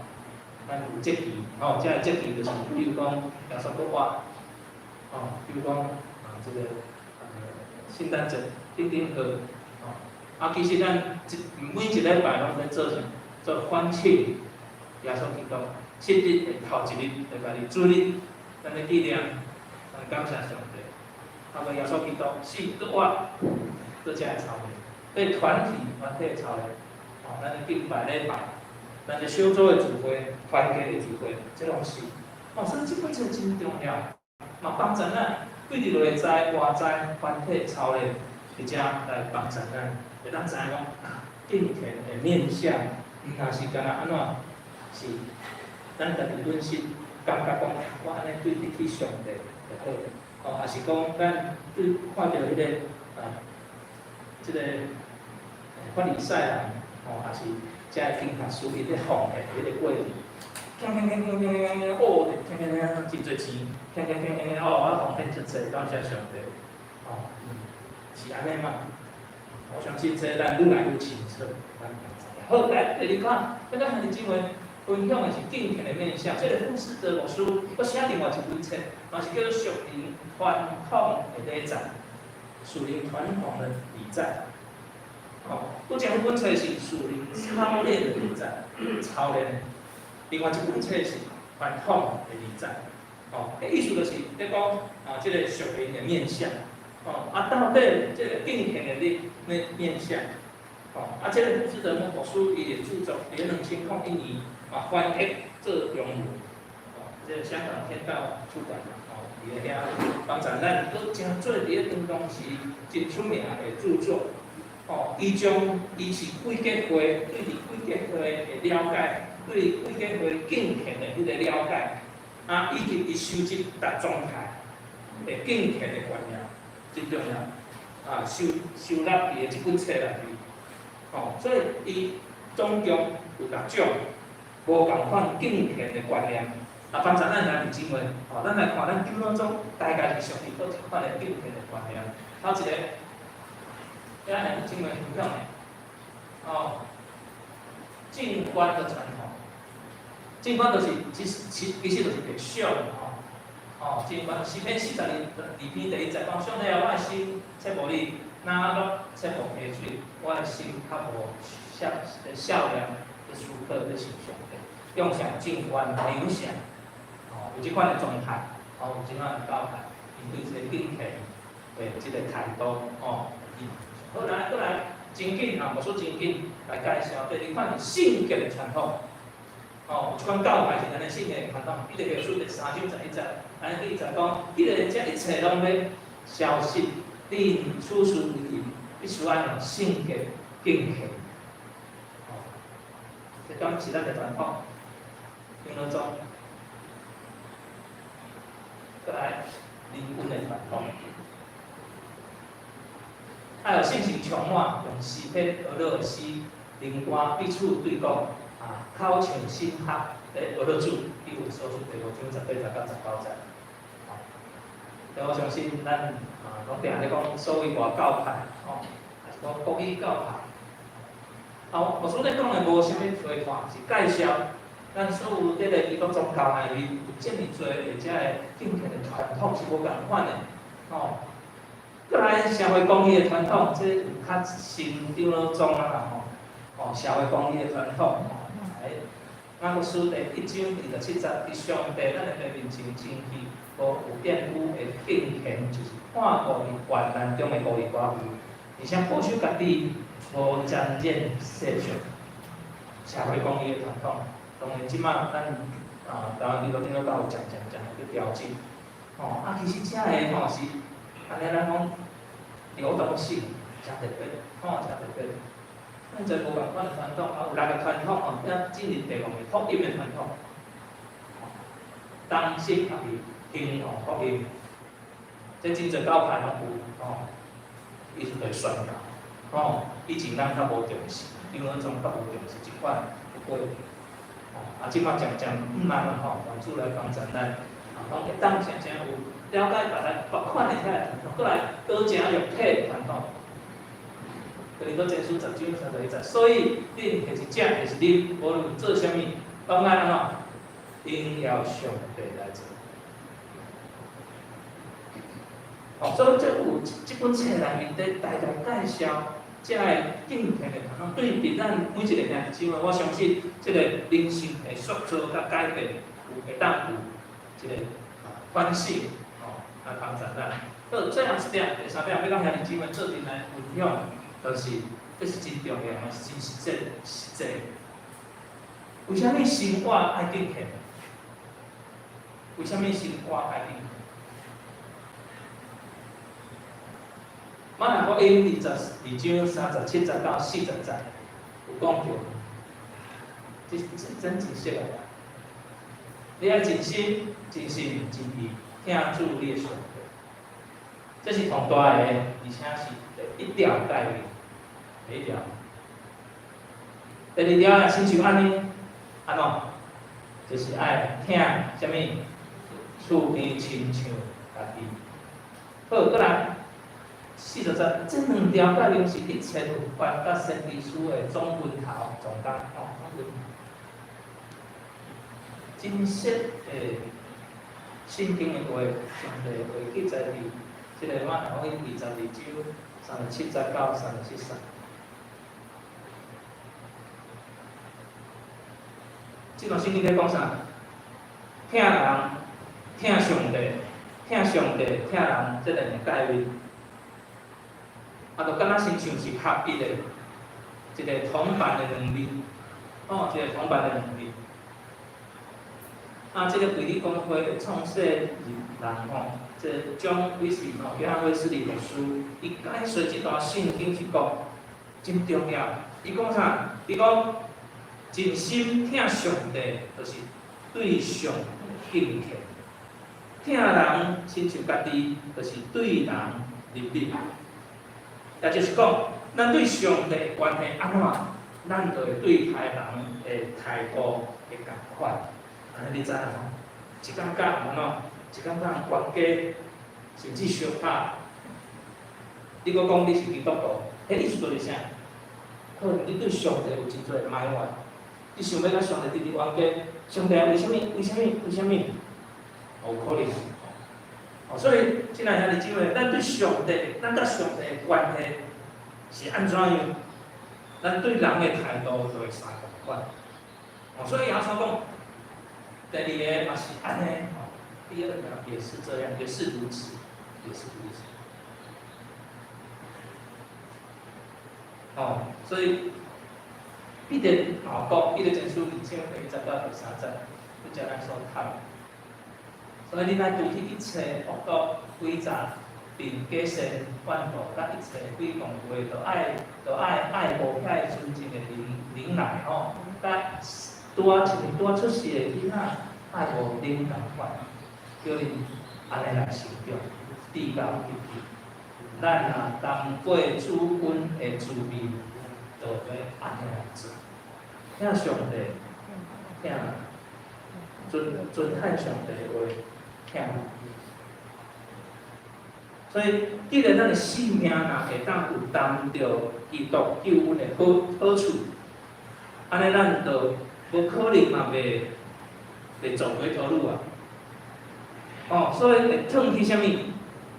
咱有節期，哦，這个節期就是，比如講耶穌復活，哦，比如講啊，這个聖誕節等等個，哦，啊，其實咱一每一禮拜攏咧做啥？做歡慶耶穌基督七日的頭一日，禮拜日主日，咱咧紀念，咱感謝上帝，透過耶穌基督死復活，做這个操練，對團體團體的操練，哦，咱咧敬拜禮拜，咱咧小組的聚會、團契的聚會，這攏是，哦，所以這本冊真重要，嘛幫助咱對佇內在外在團體操練，佇遮來幫助咱，會當知影講啊，敬虔的面向，毋但是干焦按怎，是咱家己本身感覺講，我按呢對得起上帝就好，哦，抑是講咱對看著彼个啊，這个法利賽人，吼，抑是遮个經學師伊咧奉獻彼个過程，鏘鏘鏘鏘鏘鏘鏘，哦，鏘鏘鏘真濟錢，鏘鏘鏘鏘鏘，哦，我奉獻遮濟，感謝上帝，哦，是按呢嗎？我相信這咱愈來愈清楚，咱知影。好，來第二款，這個兄弟姊妹分享的是敬虔的面向。這个傅士德牧師，閣寫另外一本冊，嘛是叫做屬靈傳統的禮節，屬靈傳統的禮節。哦，閣一本冊是屬靈操練的禮節，操練。另外一本冊是傳統的禮節。哦，意思就是咧講啊，這个屬靈的面向。哦，啊，到底這个敬虔的面向，哦，啊，這个傅士德牧師伊的著作，佇2001年啊翻譯做中文，哦，這个香港天道出版，哦，佇咧遐幫助咱，閣誠濟佇咧當當時真出名的著作，哦，伊將伊是貴格會對佇貴格會的了解，對貴格會敬虔的彼个了解，啊，以及伊收集逐宗派的敬虔的觀念。真重要，啊，收納佇這本冊內面，哦，所以伊總共有六種無仝款敬虔的觀念。啊，幫助咱兄弟姊妹，哦，咱來看咱長老組大概是屬於佗一款的敬虔的觀念。頭一個，遐兄弟姊妹分享的，哦，靜觀的傳統，靜觀就是其實就是默想吼。哦，靜觀詩篇42篇第一節講，上帝啊，我的心切慕你，若樂切慕溪水，我的心較無少年的思考咧想上帝，用上靜觀冥想，哦，有這款的狀態，哦，有這款的教態，伊對這個敬虔的這個態度，哦，好來，閣來，真緊啊，無說真緊來介紹第二款是性格的傳統。哦，有一款教派是按呢信的傳統，彼得後書第三章十一節，按呢記載講，彼個這一切攏欲消失，恁處事為人必須愛用聖潔敬虔。哦，這敢是咱的傳統，長老宗，閣來靈恩的傳統，愛予聖神充滿，用詩篇、哀樂的詩、靈歌彼此對講。啊，口唱心合咧學主，以弗所書第五章十八節到十九節。所以我相信咱啊，攏定咧講所謂外教派，吼，還是講國語教派。啊，牧師咧講的無啥物批判，是介紹咱所有這个基督宗教內面有這麼濟的這个敬虔的傳統是無仝款的，吼。閣來社會公義的傳統，這有較新長老宗啊啦吼，哦，社會公義的傳統，吼，來，雅各書第一章二十七節，佇上帝咱的面前清氣，無有玷污的敬虔，就是看顧佇患難中的孤兒寡婦，而且保守家己無沾染世俗。社會公義的傳統，當然這馬咱啊，台灣基督長老教有漸漸漸去調整，吼啊，其實這个吼是按呢咱講流動性誠特別，吼誠特別。咱這無仝款的傳統，啊有六個傳統吼，才進入第五个福音的傳統。同心合意，興旺福音，這真濟教派攏有吼，意思就是宣教，吼，以前咱較無重視，長老宗較無重視這款的過程，吼，啊，這馬漸漸慢慢吼，願主來幫助咱，啊，講會當誠正有了解別來別款的遐個傳統，閣來道成肉體的傳統。哥林多前書十章三十一節，所以恁或是食或是啉，無論做啥物，攏愛按怎？榮耀上帝來做。哦，所以這有這本冊內面佇大概介紹這個敬虔的傳統，對佇咱每一個兄弟姊妹，我相信這個人生的塑造佮改變，有會當有一個反省，吼，來幫助咱。好，最後一點，第三點，欲佮兄弟姊妹做陣來分享，就是這是真重要，嘛是真實際實際。為啥物生活愛敬虔？為啥物生活愛敬虔？馬太福音二十二章三十七節到四十節有講著，這真真實啊！你愛盡心、盡性、盡意疼主你的上帝，這是上大的，而且是第一條誡命，第一條。第二條若親像按呢，按怎？就是愛疼啥物？厝邊親像家己。好，閣來四十節，這兩條誡命是一切律法佮先知書的總源頭、總綱吼，總源頭。真實的聖經的話，上帝的話記載佇這個馬太福音二十二章三十七節到三十七節。這段聖經咧講啥？疼人、疼上帝、疼上帝、疼人，這兩个誡命，啊，就敢若親像是合一的，一个銅板的兩面，哦，一个銅板的兩面。啊，這个衛理公會的創始人吼，這个 John Wesley 吼，約翰衛斯理牧師，伊解說這段聖經是講真重要。伊講啥？伊講盡心疼上帝，就是對上帝敬虔；疼人親像家己，就是對人憐憫。也就是講，咱對上帝的關係按怎，咱就會對待人的態度會仝款。按呢你知影無？一工佮人按怎？一工佮人冤家，甚至相拍。你閣講你是基督徒，彼意思就是啥？可能你對上帝有真濟埋怨，你想欲佮上帝直直冤家，上帝啊，為啥物？為啥物？為啥物？有可能。哦，所以，親愛兄弟姊妹，咱對上帝，咱佮上帝的關係是按怎樣？咱對人的態度就會相仝款。哦，所以耶穌講，第二个嘛是按呢，哦，第二個也是這樣，也是如此，也是如此。哦，所以彼得嘛講，彼得前書二章第一節到第三節，拄才咱所讀。所以恁愛除去一切惡毒、詭詐、並假善怨妒，佮一切毀謗話，著愛愛護遐純淨的靈忍耐吼，佮拄仔親像拄仔出世的囡仔，愛無恁仝款，叫恁按呢來成長，至到得救。咱若擔過主恩的滋味，就欲按呢來做。疼上帝，疼尊尊敬上帝的話，疼。所以，既然咱的性命若會當有擔著基督救恩的好好處，按呢咱就無可能嘛袂袂走回頭路啊！哦，所以會轉去啥物？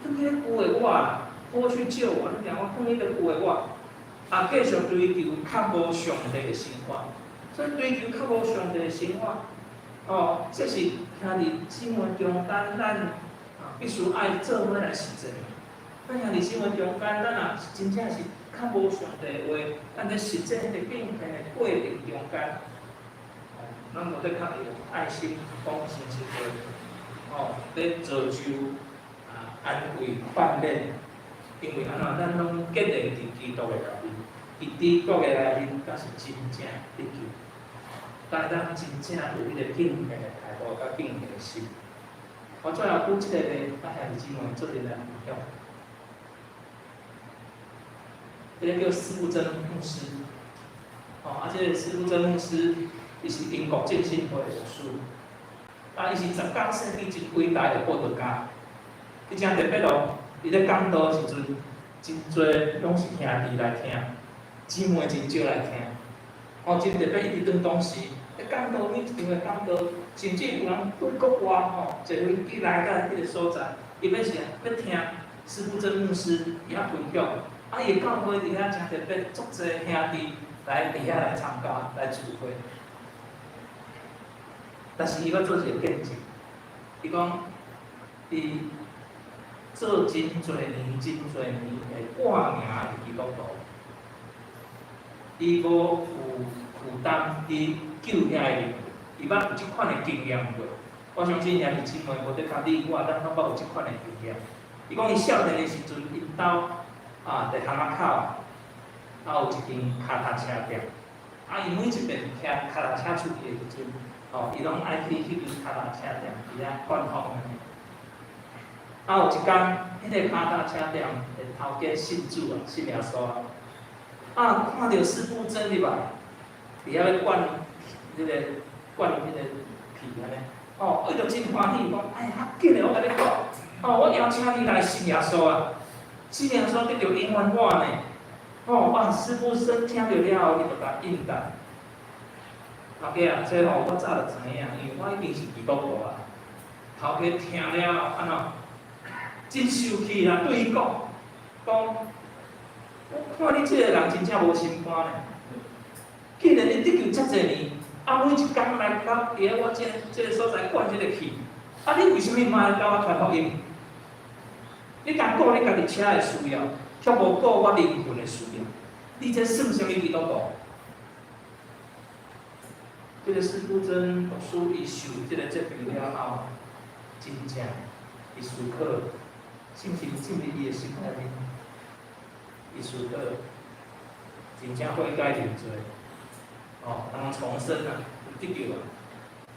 轉去彼舊的我啦，過去舊我，你聽我轉去彼舊的我，啊，繼續追求較無上帝的生活，所以追求較無上帝的生活，哦，這是兄弟姊妹中間，咱啊必須愛做伙來實踐。咱兄弟姊妹中間，咱若是真正是較無上帝的話，咱佇實踐彼個敬虔的過程中間，咱無得較用愛心講誠實話，哦，咧造就啊安慰勸勉，因為按怎，咱攏建立佇基督的內面，佇基督的內面才是真正得救，但咱真正有彼個敬虔的態度佮敬虔的心。我最後舉這個例，佮兄弟姊妹做陣來分享。這個叫司布真牧師，哦，啊，這個司布真牧師，伊是英國浸信會的牧師，啊，伊是19世紀真偉大的布道家，伊誠特別哦，伊咧講道的時陣，真濟攏是兄弟來聽，姊妹真少來聽，哦，真特別，伊佇當當時咧講道，每一場的講道，甚至有人對國外吼坐飛機來到彼個所在，伊欲啥？欲聽司布真牧師伊遐分享。啊！伊教會佇遐誠特別，足濟兄弟來佇遐來參加來聚會。但是伊閣做一個見證，伊講伊做真濟年、真濟年的掛名的基督徒，伊無有負擔去救遐个靈魂，伊捌有這款的經驗過。我相信兄弟姊妹無得較你我，咱攏捌有這款的經驗。伊講伊少年的時陣，𪜶兜啊，佇巷仔口，啊有一間跤踏車店，啊伊每一遍騎跤踏車出去的時陣，吼，伊攏愛去彼間跤踏車店佇遐灌風按呢。啊有一工，彼個跤踏車店的頭家信主啊，信耶穌啊，啊看著司布真入來，佇遐咧灌彼個灌彼個氣按呢，哦，伊就真歡喜，講哎較緊的，我共你講，哦，我邀請你來信耶穌啊！信耶穌得著永遠活呢，哦，哇！司布真聽著了後，伊就共應答。頭家啊，這吼我早就知影，因為我已經是基督徒啊。頭家聽了按怎？真生氣啦，對伊講，講，我看你這個人真正無心肝呢。既然你得救遮濟年，啊，每一工來到佇咧我這這个所在灌這个氣，啊，你為啥物毋愛共我傳福音？你共顧你家己車的需要，卻無顧我靈魂的需要，你這算啥物基督徒？這個司布真牧師伊受這個責備了後，真正伊思考，是毋是進入伊的心內面？伊思考，真正悔改認罪，哦，人重生啊，有得救啊！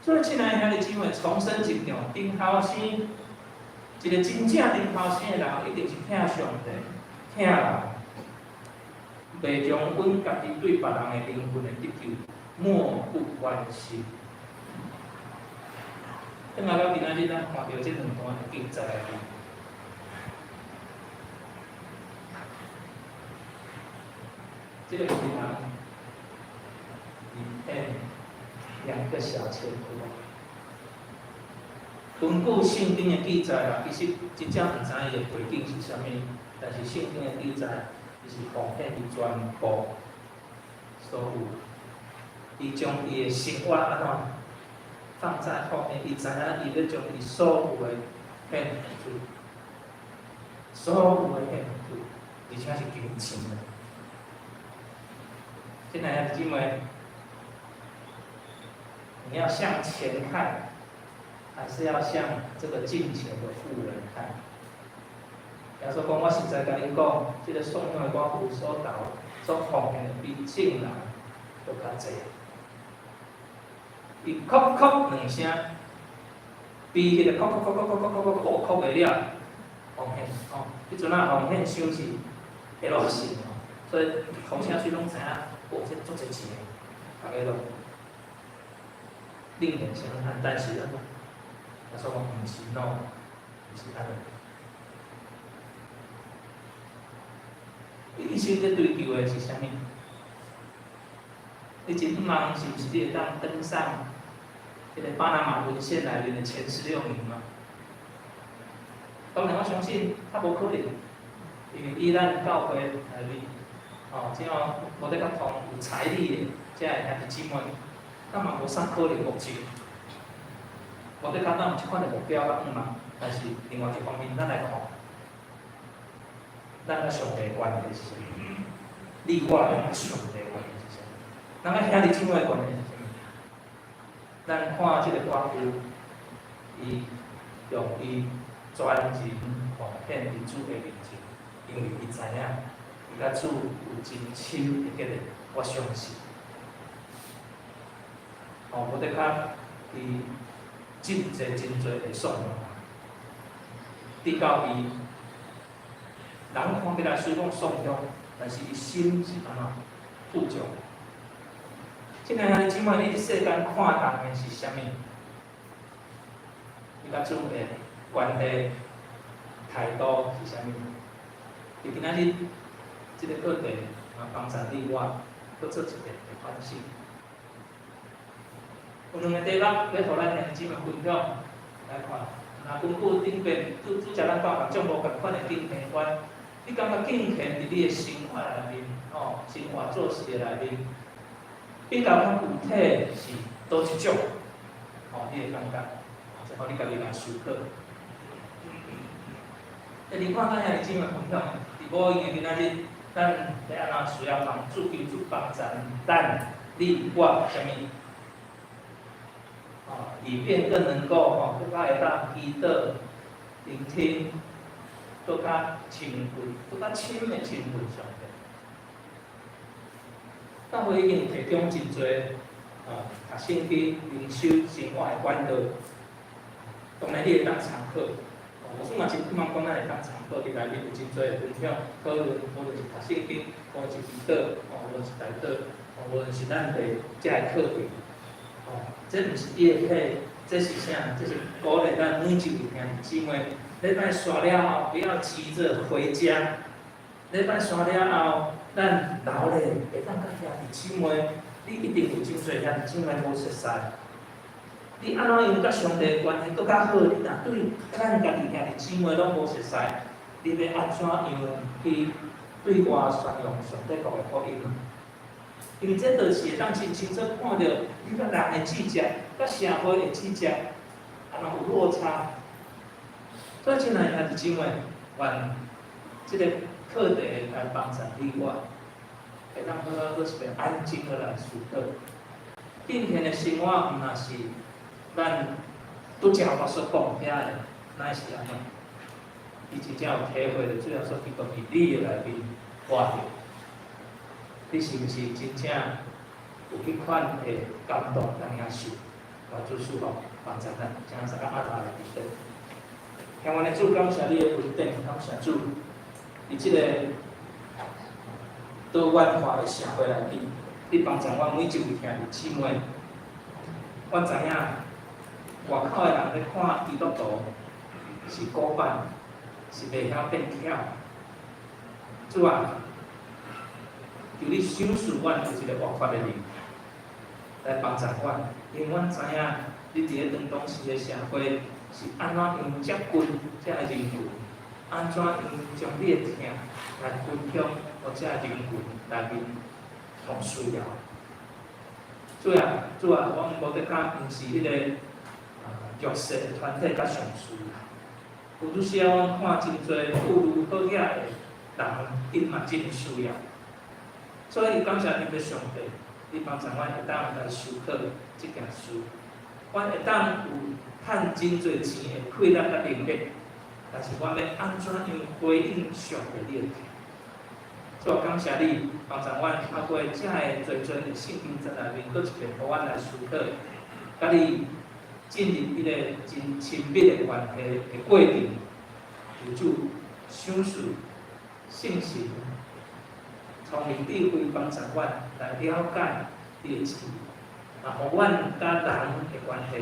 所以，親愛的兄弟姊妹，重生真重要，重頭生。一個真正重頭生的人，一定是疼上帝、疼人，袂將阮家己對別人的靈魂的得救漠不關心。轉來到今仔日，咱看著這兩段的記載內面，這個銀行裡面兩個小錢多。根據聖經的記載啦，其實真正毋知伊的背景是啥物，但是聖經的記載，伊是奉獻伊全部所有，伊將伊的生活按怎放在後面，伊知影伊欲將伊所有的獻予主，所有的獻予主，而且是金錢的。親愛的姊妹，你要向錢看，還是要向這個敬虔的婦人看？耶穌講，我實在共恁講，這個送養的寡婦所投、所奉獻的比眾人閣較濟。伊叩叩兩聲，比彼個叩叩叩叩叩叩叩叩叩袂了，奉獻哦，彼陣仔奉獻箱是會落線哦，所以奉獻水攏知影，哦，這足濟錢的，逐家攏另眼相看，但是按怎？耶穌講毋是喏，毋是按呢。你一生咧追求的是啥物？你真望是毋是你會當登上這個巴拿馬文獻內面的前16名嗎？當然我相信較無可能，因為以咱教會內面，哦，這樣無得較同有財力的這个兄弟姊妹，咱嘛無啥可能目前。無得較咱有這款的目標佮願望，但是另外一方面，咱來看，咱佮上帝的關係是啥物？你我佮上帝的關係是啥物？咱佮兄弟姊妹的關係是啥物？咱看這個寡婦，伊用伊全人奉獻佇主的面前，因為伊知影，伊佮主有真深的結連，我相信。哦，無得較伊真濟真濟的送養，直到伊人看起來雖講送養，但是伊心是按怎富足。親愛兄弟姊妹，你佇世間看重的是啥物？你佮主的關係態度是啥物？佇今仔日這個課題，啊，幫助你我閣做一個的反省。有兩個題目欲予咱兄弟姊妹分享來看。若根據頂邊拄拄才咱講共眾無仝款的敬虔觀，你感覺敬虔佇你的生活內面，吼，生活做事的內面，比較較具體是佗一種？吼，你會感覺，這予你家己來思考。第二款，咱兄弟姊妹分享，佇無閒的今仔日，咱欲按怎需要幫助求主幫助咱、你、我啥物？以便更能夠吼，閣較會當祈禱、聆聽，閣較親近、閣較深的親近上帝。教會已經提供真濟啊，讀聖經、靈修、生活的管道，當然你會當參考。我算嘛真希望講咱會當參考，佇內面有真濟的分享、討論，無論是讀聖經，無論是祈禱，哦，無論是代禱，哦，無論是咱的遮个課程。哦，這毋是伊的體，這是啥？這是鼓勵咱每一位兄弟姊妹，禮拜煞了後，不要急著回家。禮拜煞了後，咱留咧會當佮兄弟姊妹，你一定有真濟兄弟姊妹無熟似。你按怎樣佮上帝的關係閣較好？你若對咱家己兄弟姊妹攏無熟似，你欲按怎樣去對外宣揚上帝國的福音？因為這就是會當真清楚看著你佮人的節節，佮社會的節節，按怎有落差。所以，親愛兄弟姊妹，願這個課題來幫助你我，會當好好閣一遍安靜落來思考。敬虔的生活，毋若是咱拄才我所講遐的，乃是按怎？伊真正有體會著，主耶穌基督佇你的內面活著。你是毋是真正有彼款的感動佮領受？願主賜福幫助咱，請大家阿頭來祈禱。天父的主，感謝你的恩典，感謝主，佇這個多元化的社會內面，你幫助阮每一位兄弟姊妹。阮知影外口的人咧看基督徒是古板，是袂曉變巧。主啊，求你賞賜阮有一個活潑的靈，來幫助阮，因為阮知影你佇咧當當時的社會是按怎樣接近這个人群，按怎樣將你的疼來分享予這个人群內面同需要。主啊，主啊，阮無得講，毋是彼個弱勢的團體較上需要。有拄時仔，阮看真濟富裕好額的人，𪜶嘛真需要。所以感謝恁的上帝，你幫助阮會當來思考這件事。阮會當有趁真濟錢的氣力佮能力，但是阮欲按怎樣回應上帝你的疼？主啊，感謝你幫助阮透過這个濟濟的聖經節內面，閣一遍予阮來思考，佮你進入彼個真親密的關係的過程，求主賞賜聖神聰明智慧幫助阮來了解你的旨意，啊，予阮佮人的關係、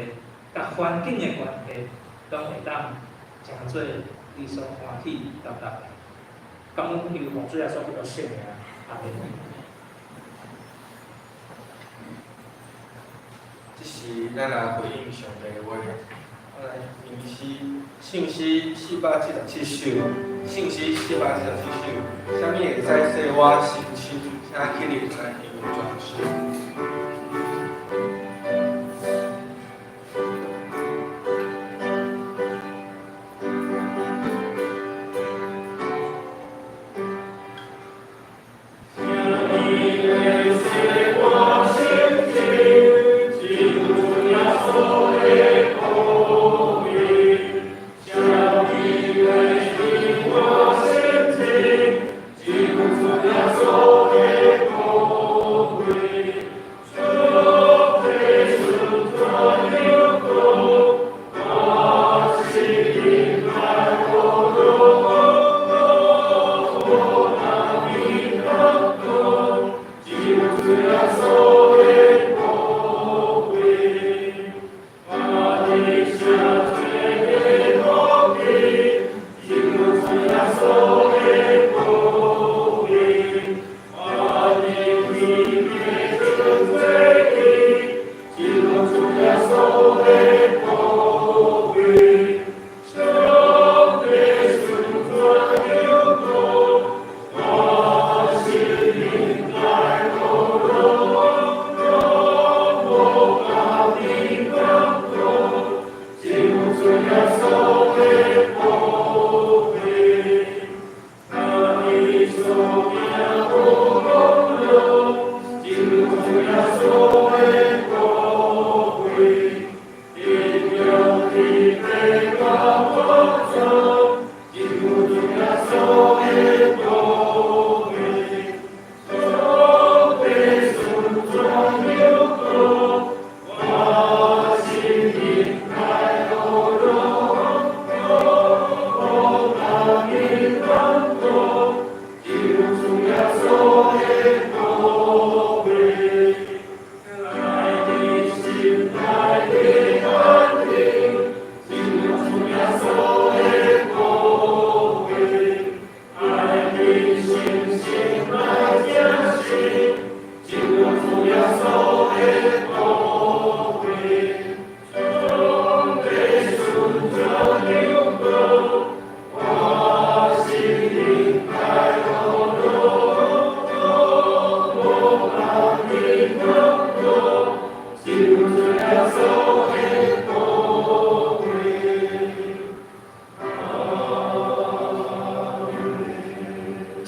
佮環境的關係，攏會當成做你所歡喜悅樂的。感恩求奉主耶穌基督聖名，阿們。這是咱來回應上帝的話。我來吟詩，聖詩477首，聖詩477首，啥物會使洗我心清？請起立來吟全詩。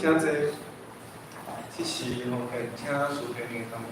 請坐。這時奉獻，請司天的同工。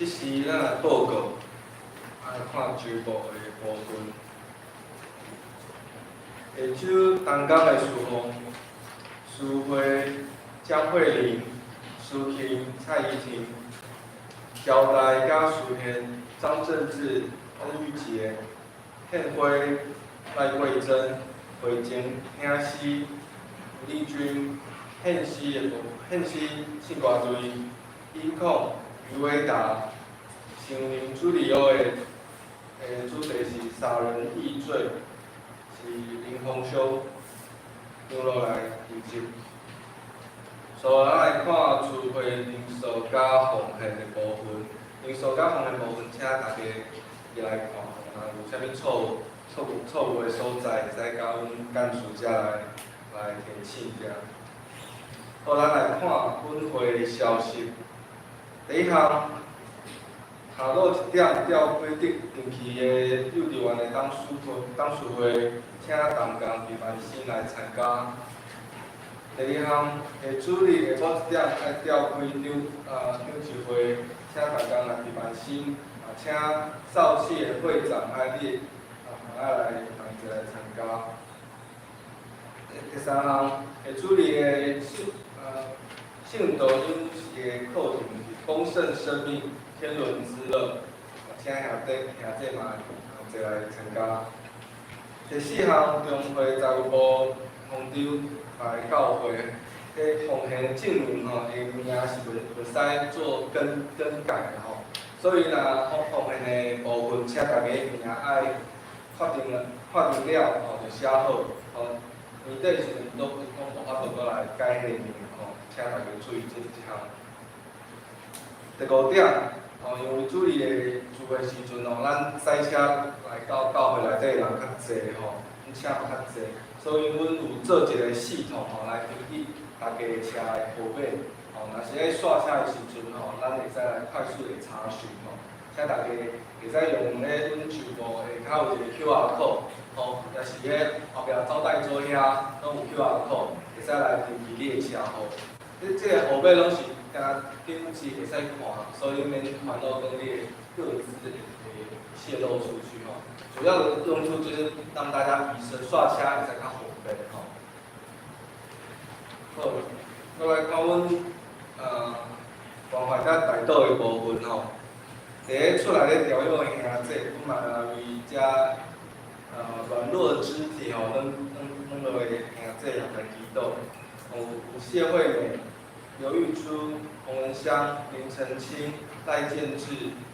這時咱來報告，來看周報的部分。下周同工的事奉，司會江慧玲、司琴蔡怡婷、交代佮司獻張正志、翁玉杰、獻輝賴桂珍、惠靜兄師、吳麗君、獻詩的部獻詩聖歌隊、音控余偉達、成人主日學的主題是殺人議罪，是林鴻修長老來負責。所以咱來看聚會人數佮奉獻的部分，人數佮奉獻部分，請大家入來看，若有啥物錯誤的所在，會使佮阮幹事遮來提醒者。好，咱來看本會的消息。第一項，下午1點召開定期的幼稚園的董事會，請同工徐萬新來參加。第二項，下主日下晡1點愛召開長執會，請同工來徐萬新，啊，請少企的會長愛你啊，愛來同齊來參加。第三項，下主日的聖道飲食的課程是豐盛生命，天倫之樂，請兄弟嘛同齊來參加。第四項，中會財務部通知來教會，彼奉獻證明吼，伊名是袂使做更改的吼，所以若奉獻的部分，請大家名愛確定了吼，就寫好吼。年底時陣攏無法度閣來改彼個名吼，請大家注意這項。第五點，吼，因為主日的聚會時陣吼，咱駛車來到教會內底人較濟吼，阮車嘛較濟，所以阮有做一個系統吼，來登記大家的車的號碼，吼，若是愛刷車的時陣吼，咱會使來快速的查詢吼，請大家會使用咧阮周報下跤有一個 QR code，吼，也是咧後壁招待所遐攏有 QR code，會使來登記你的車號。這個號碼攏是敢若登記會使看，所以免煩惱講你的個資會洩露出去吼。主要的用處就是讓大家以身刷車會使較方便吼。好，閣來看阮關懷佮代禱的部分吼。佇咧厝內咧調養的兄弟，阮嘛為遮軟弱肢體吼，攏落的兄弟也來祈禱。有謝惠美、劉玉珠、洪文香、林澄清、賴建志、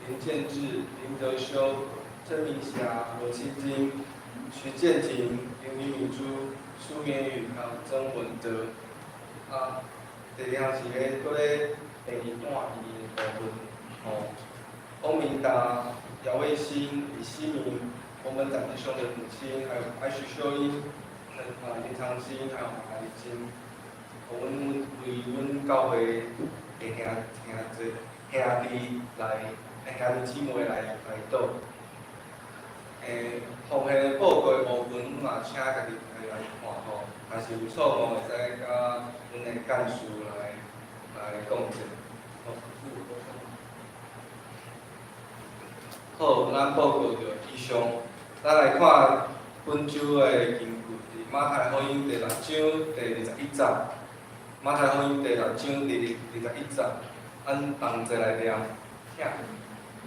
林建志、林德修、鄭明霞、羅清金、徐建廷、林李敏珠、蘇绵宇，還有曾文德。啊，第二項是咧，閣咧病院住院的部分，吼，翁明達、姚衛新、李希明、洪文展弟兄的母親，還有白許秀英、林長興，還有馬麗金。阮為阮教會的兄弟來，兄弟姊妹來禱。奉獻報告的部分，阮嘛請家己來看吼，若是有錯誤，會使佮阮的幹事來講者。好，咱報告就以上。咱來看本週的經文，佇馬太福音第六章第二十一節。馬太福音第六章第二十一節，咱同齊來念，請。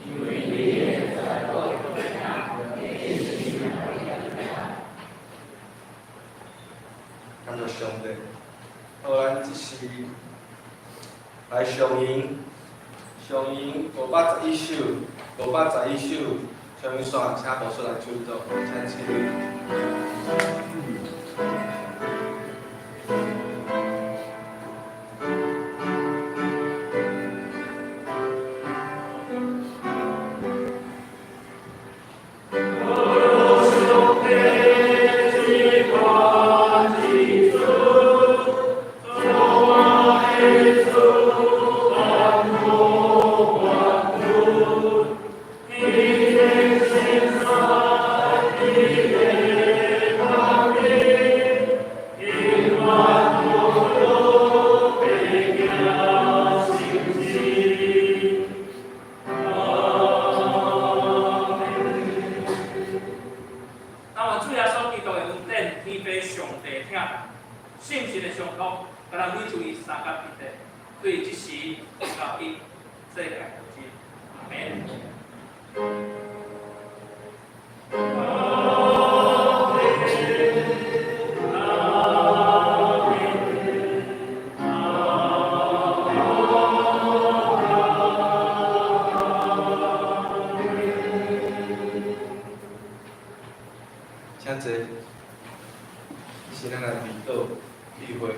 因為你的財寶佇哪，你的心也會佇遐。感謝上帝。好，咱這時來上吟，上吟511首，511首，上吟煞，請牧師來主導，請起立。 天疼人，信實的相託，共咱每次伊相佮彼得，對這時到彼世界無盡。阿們。請坐，這是咱來祈禱聚會。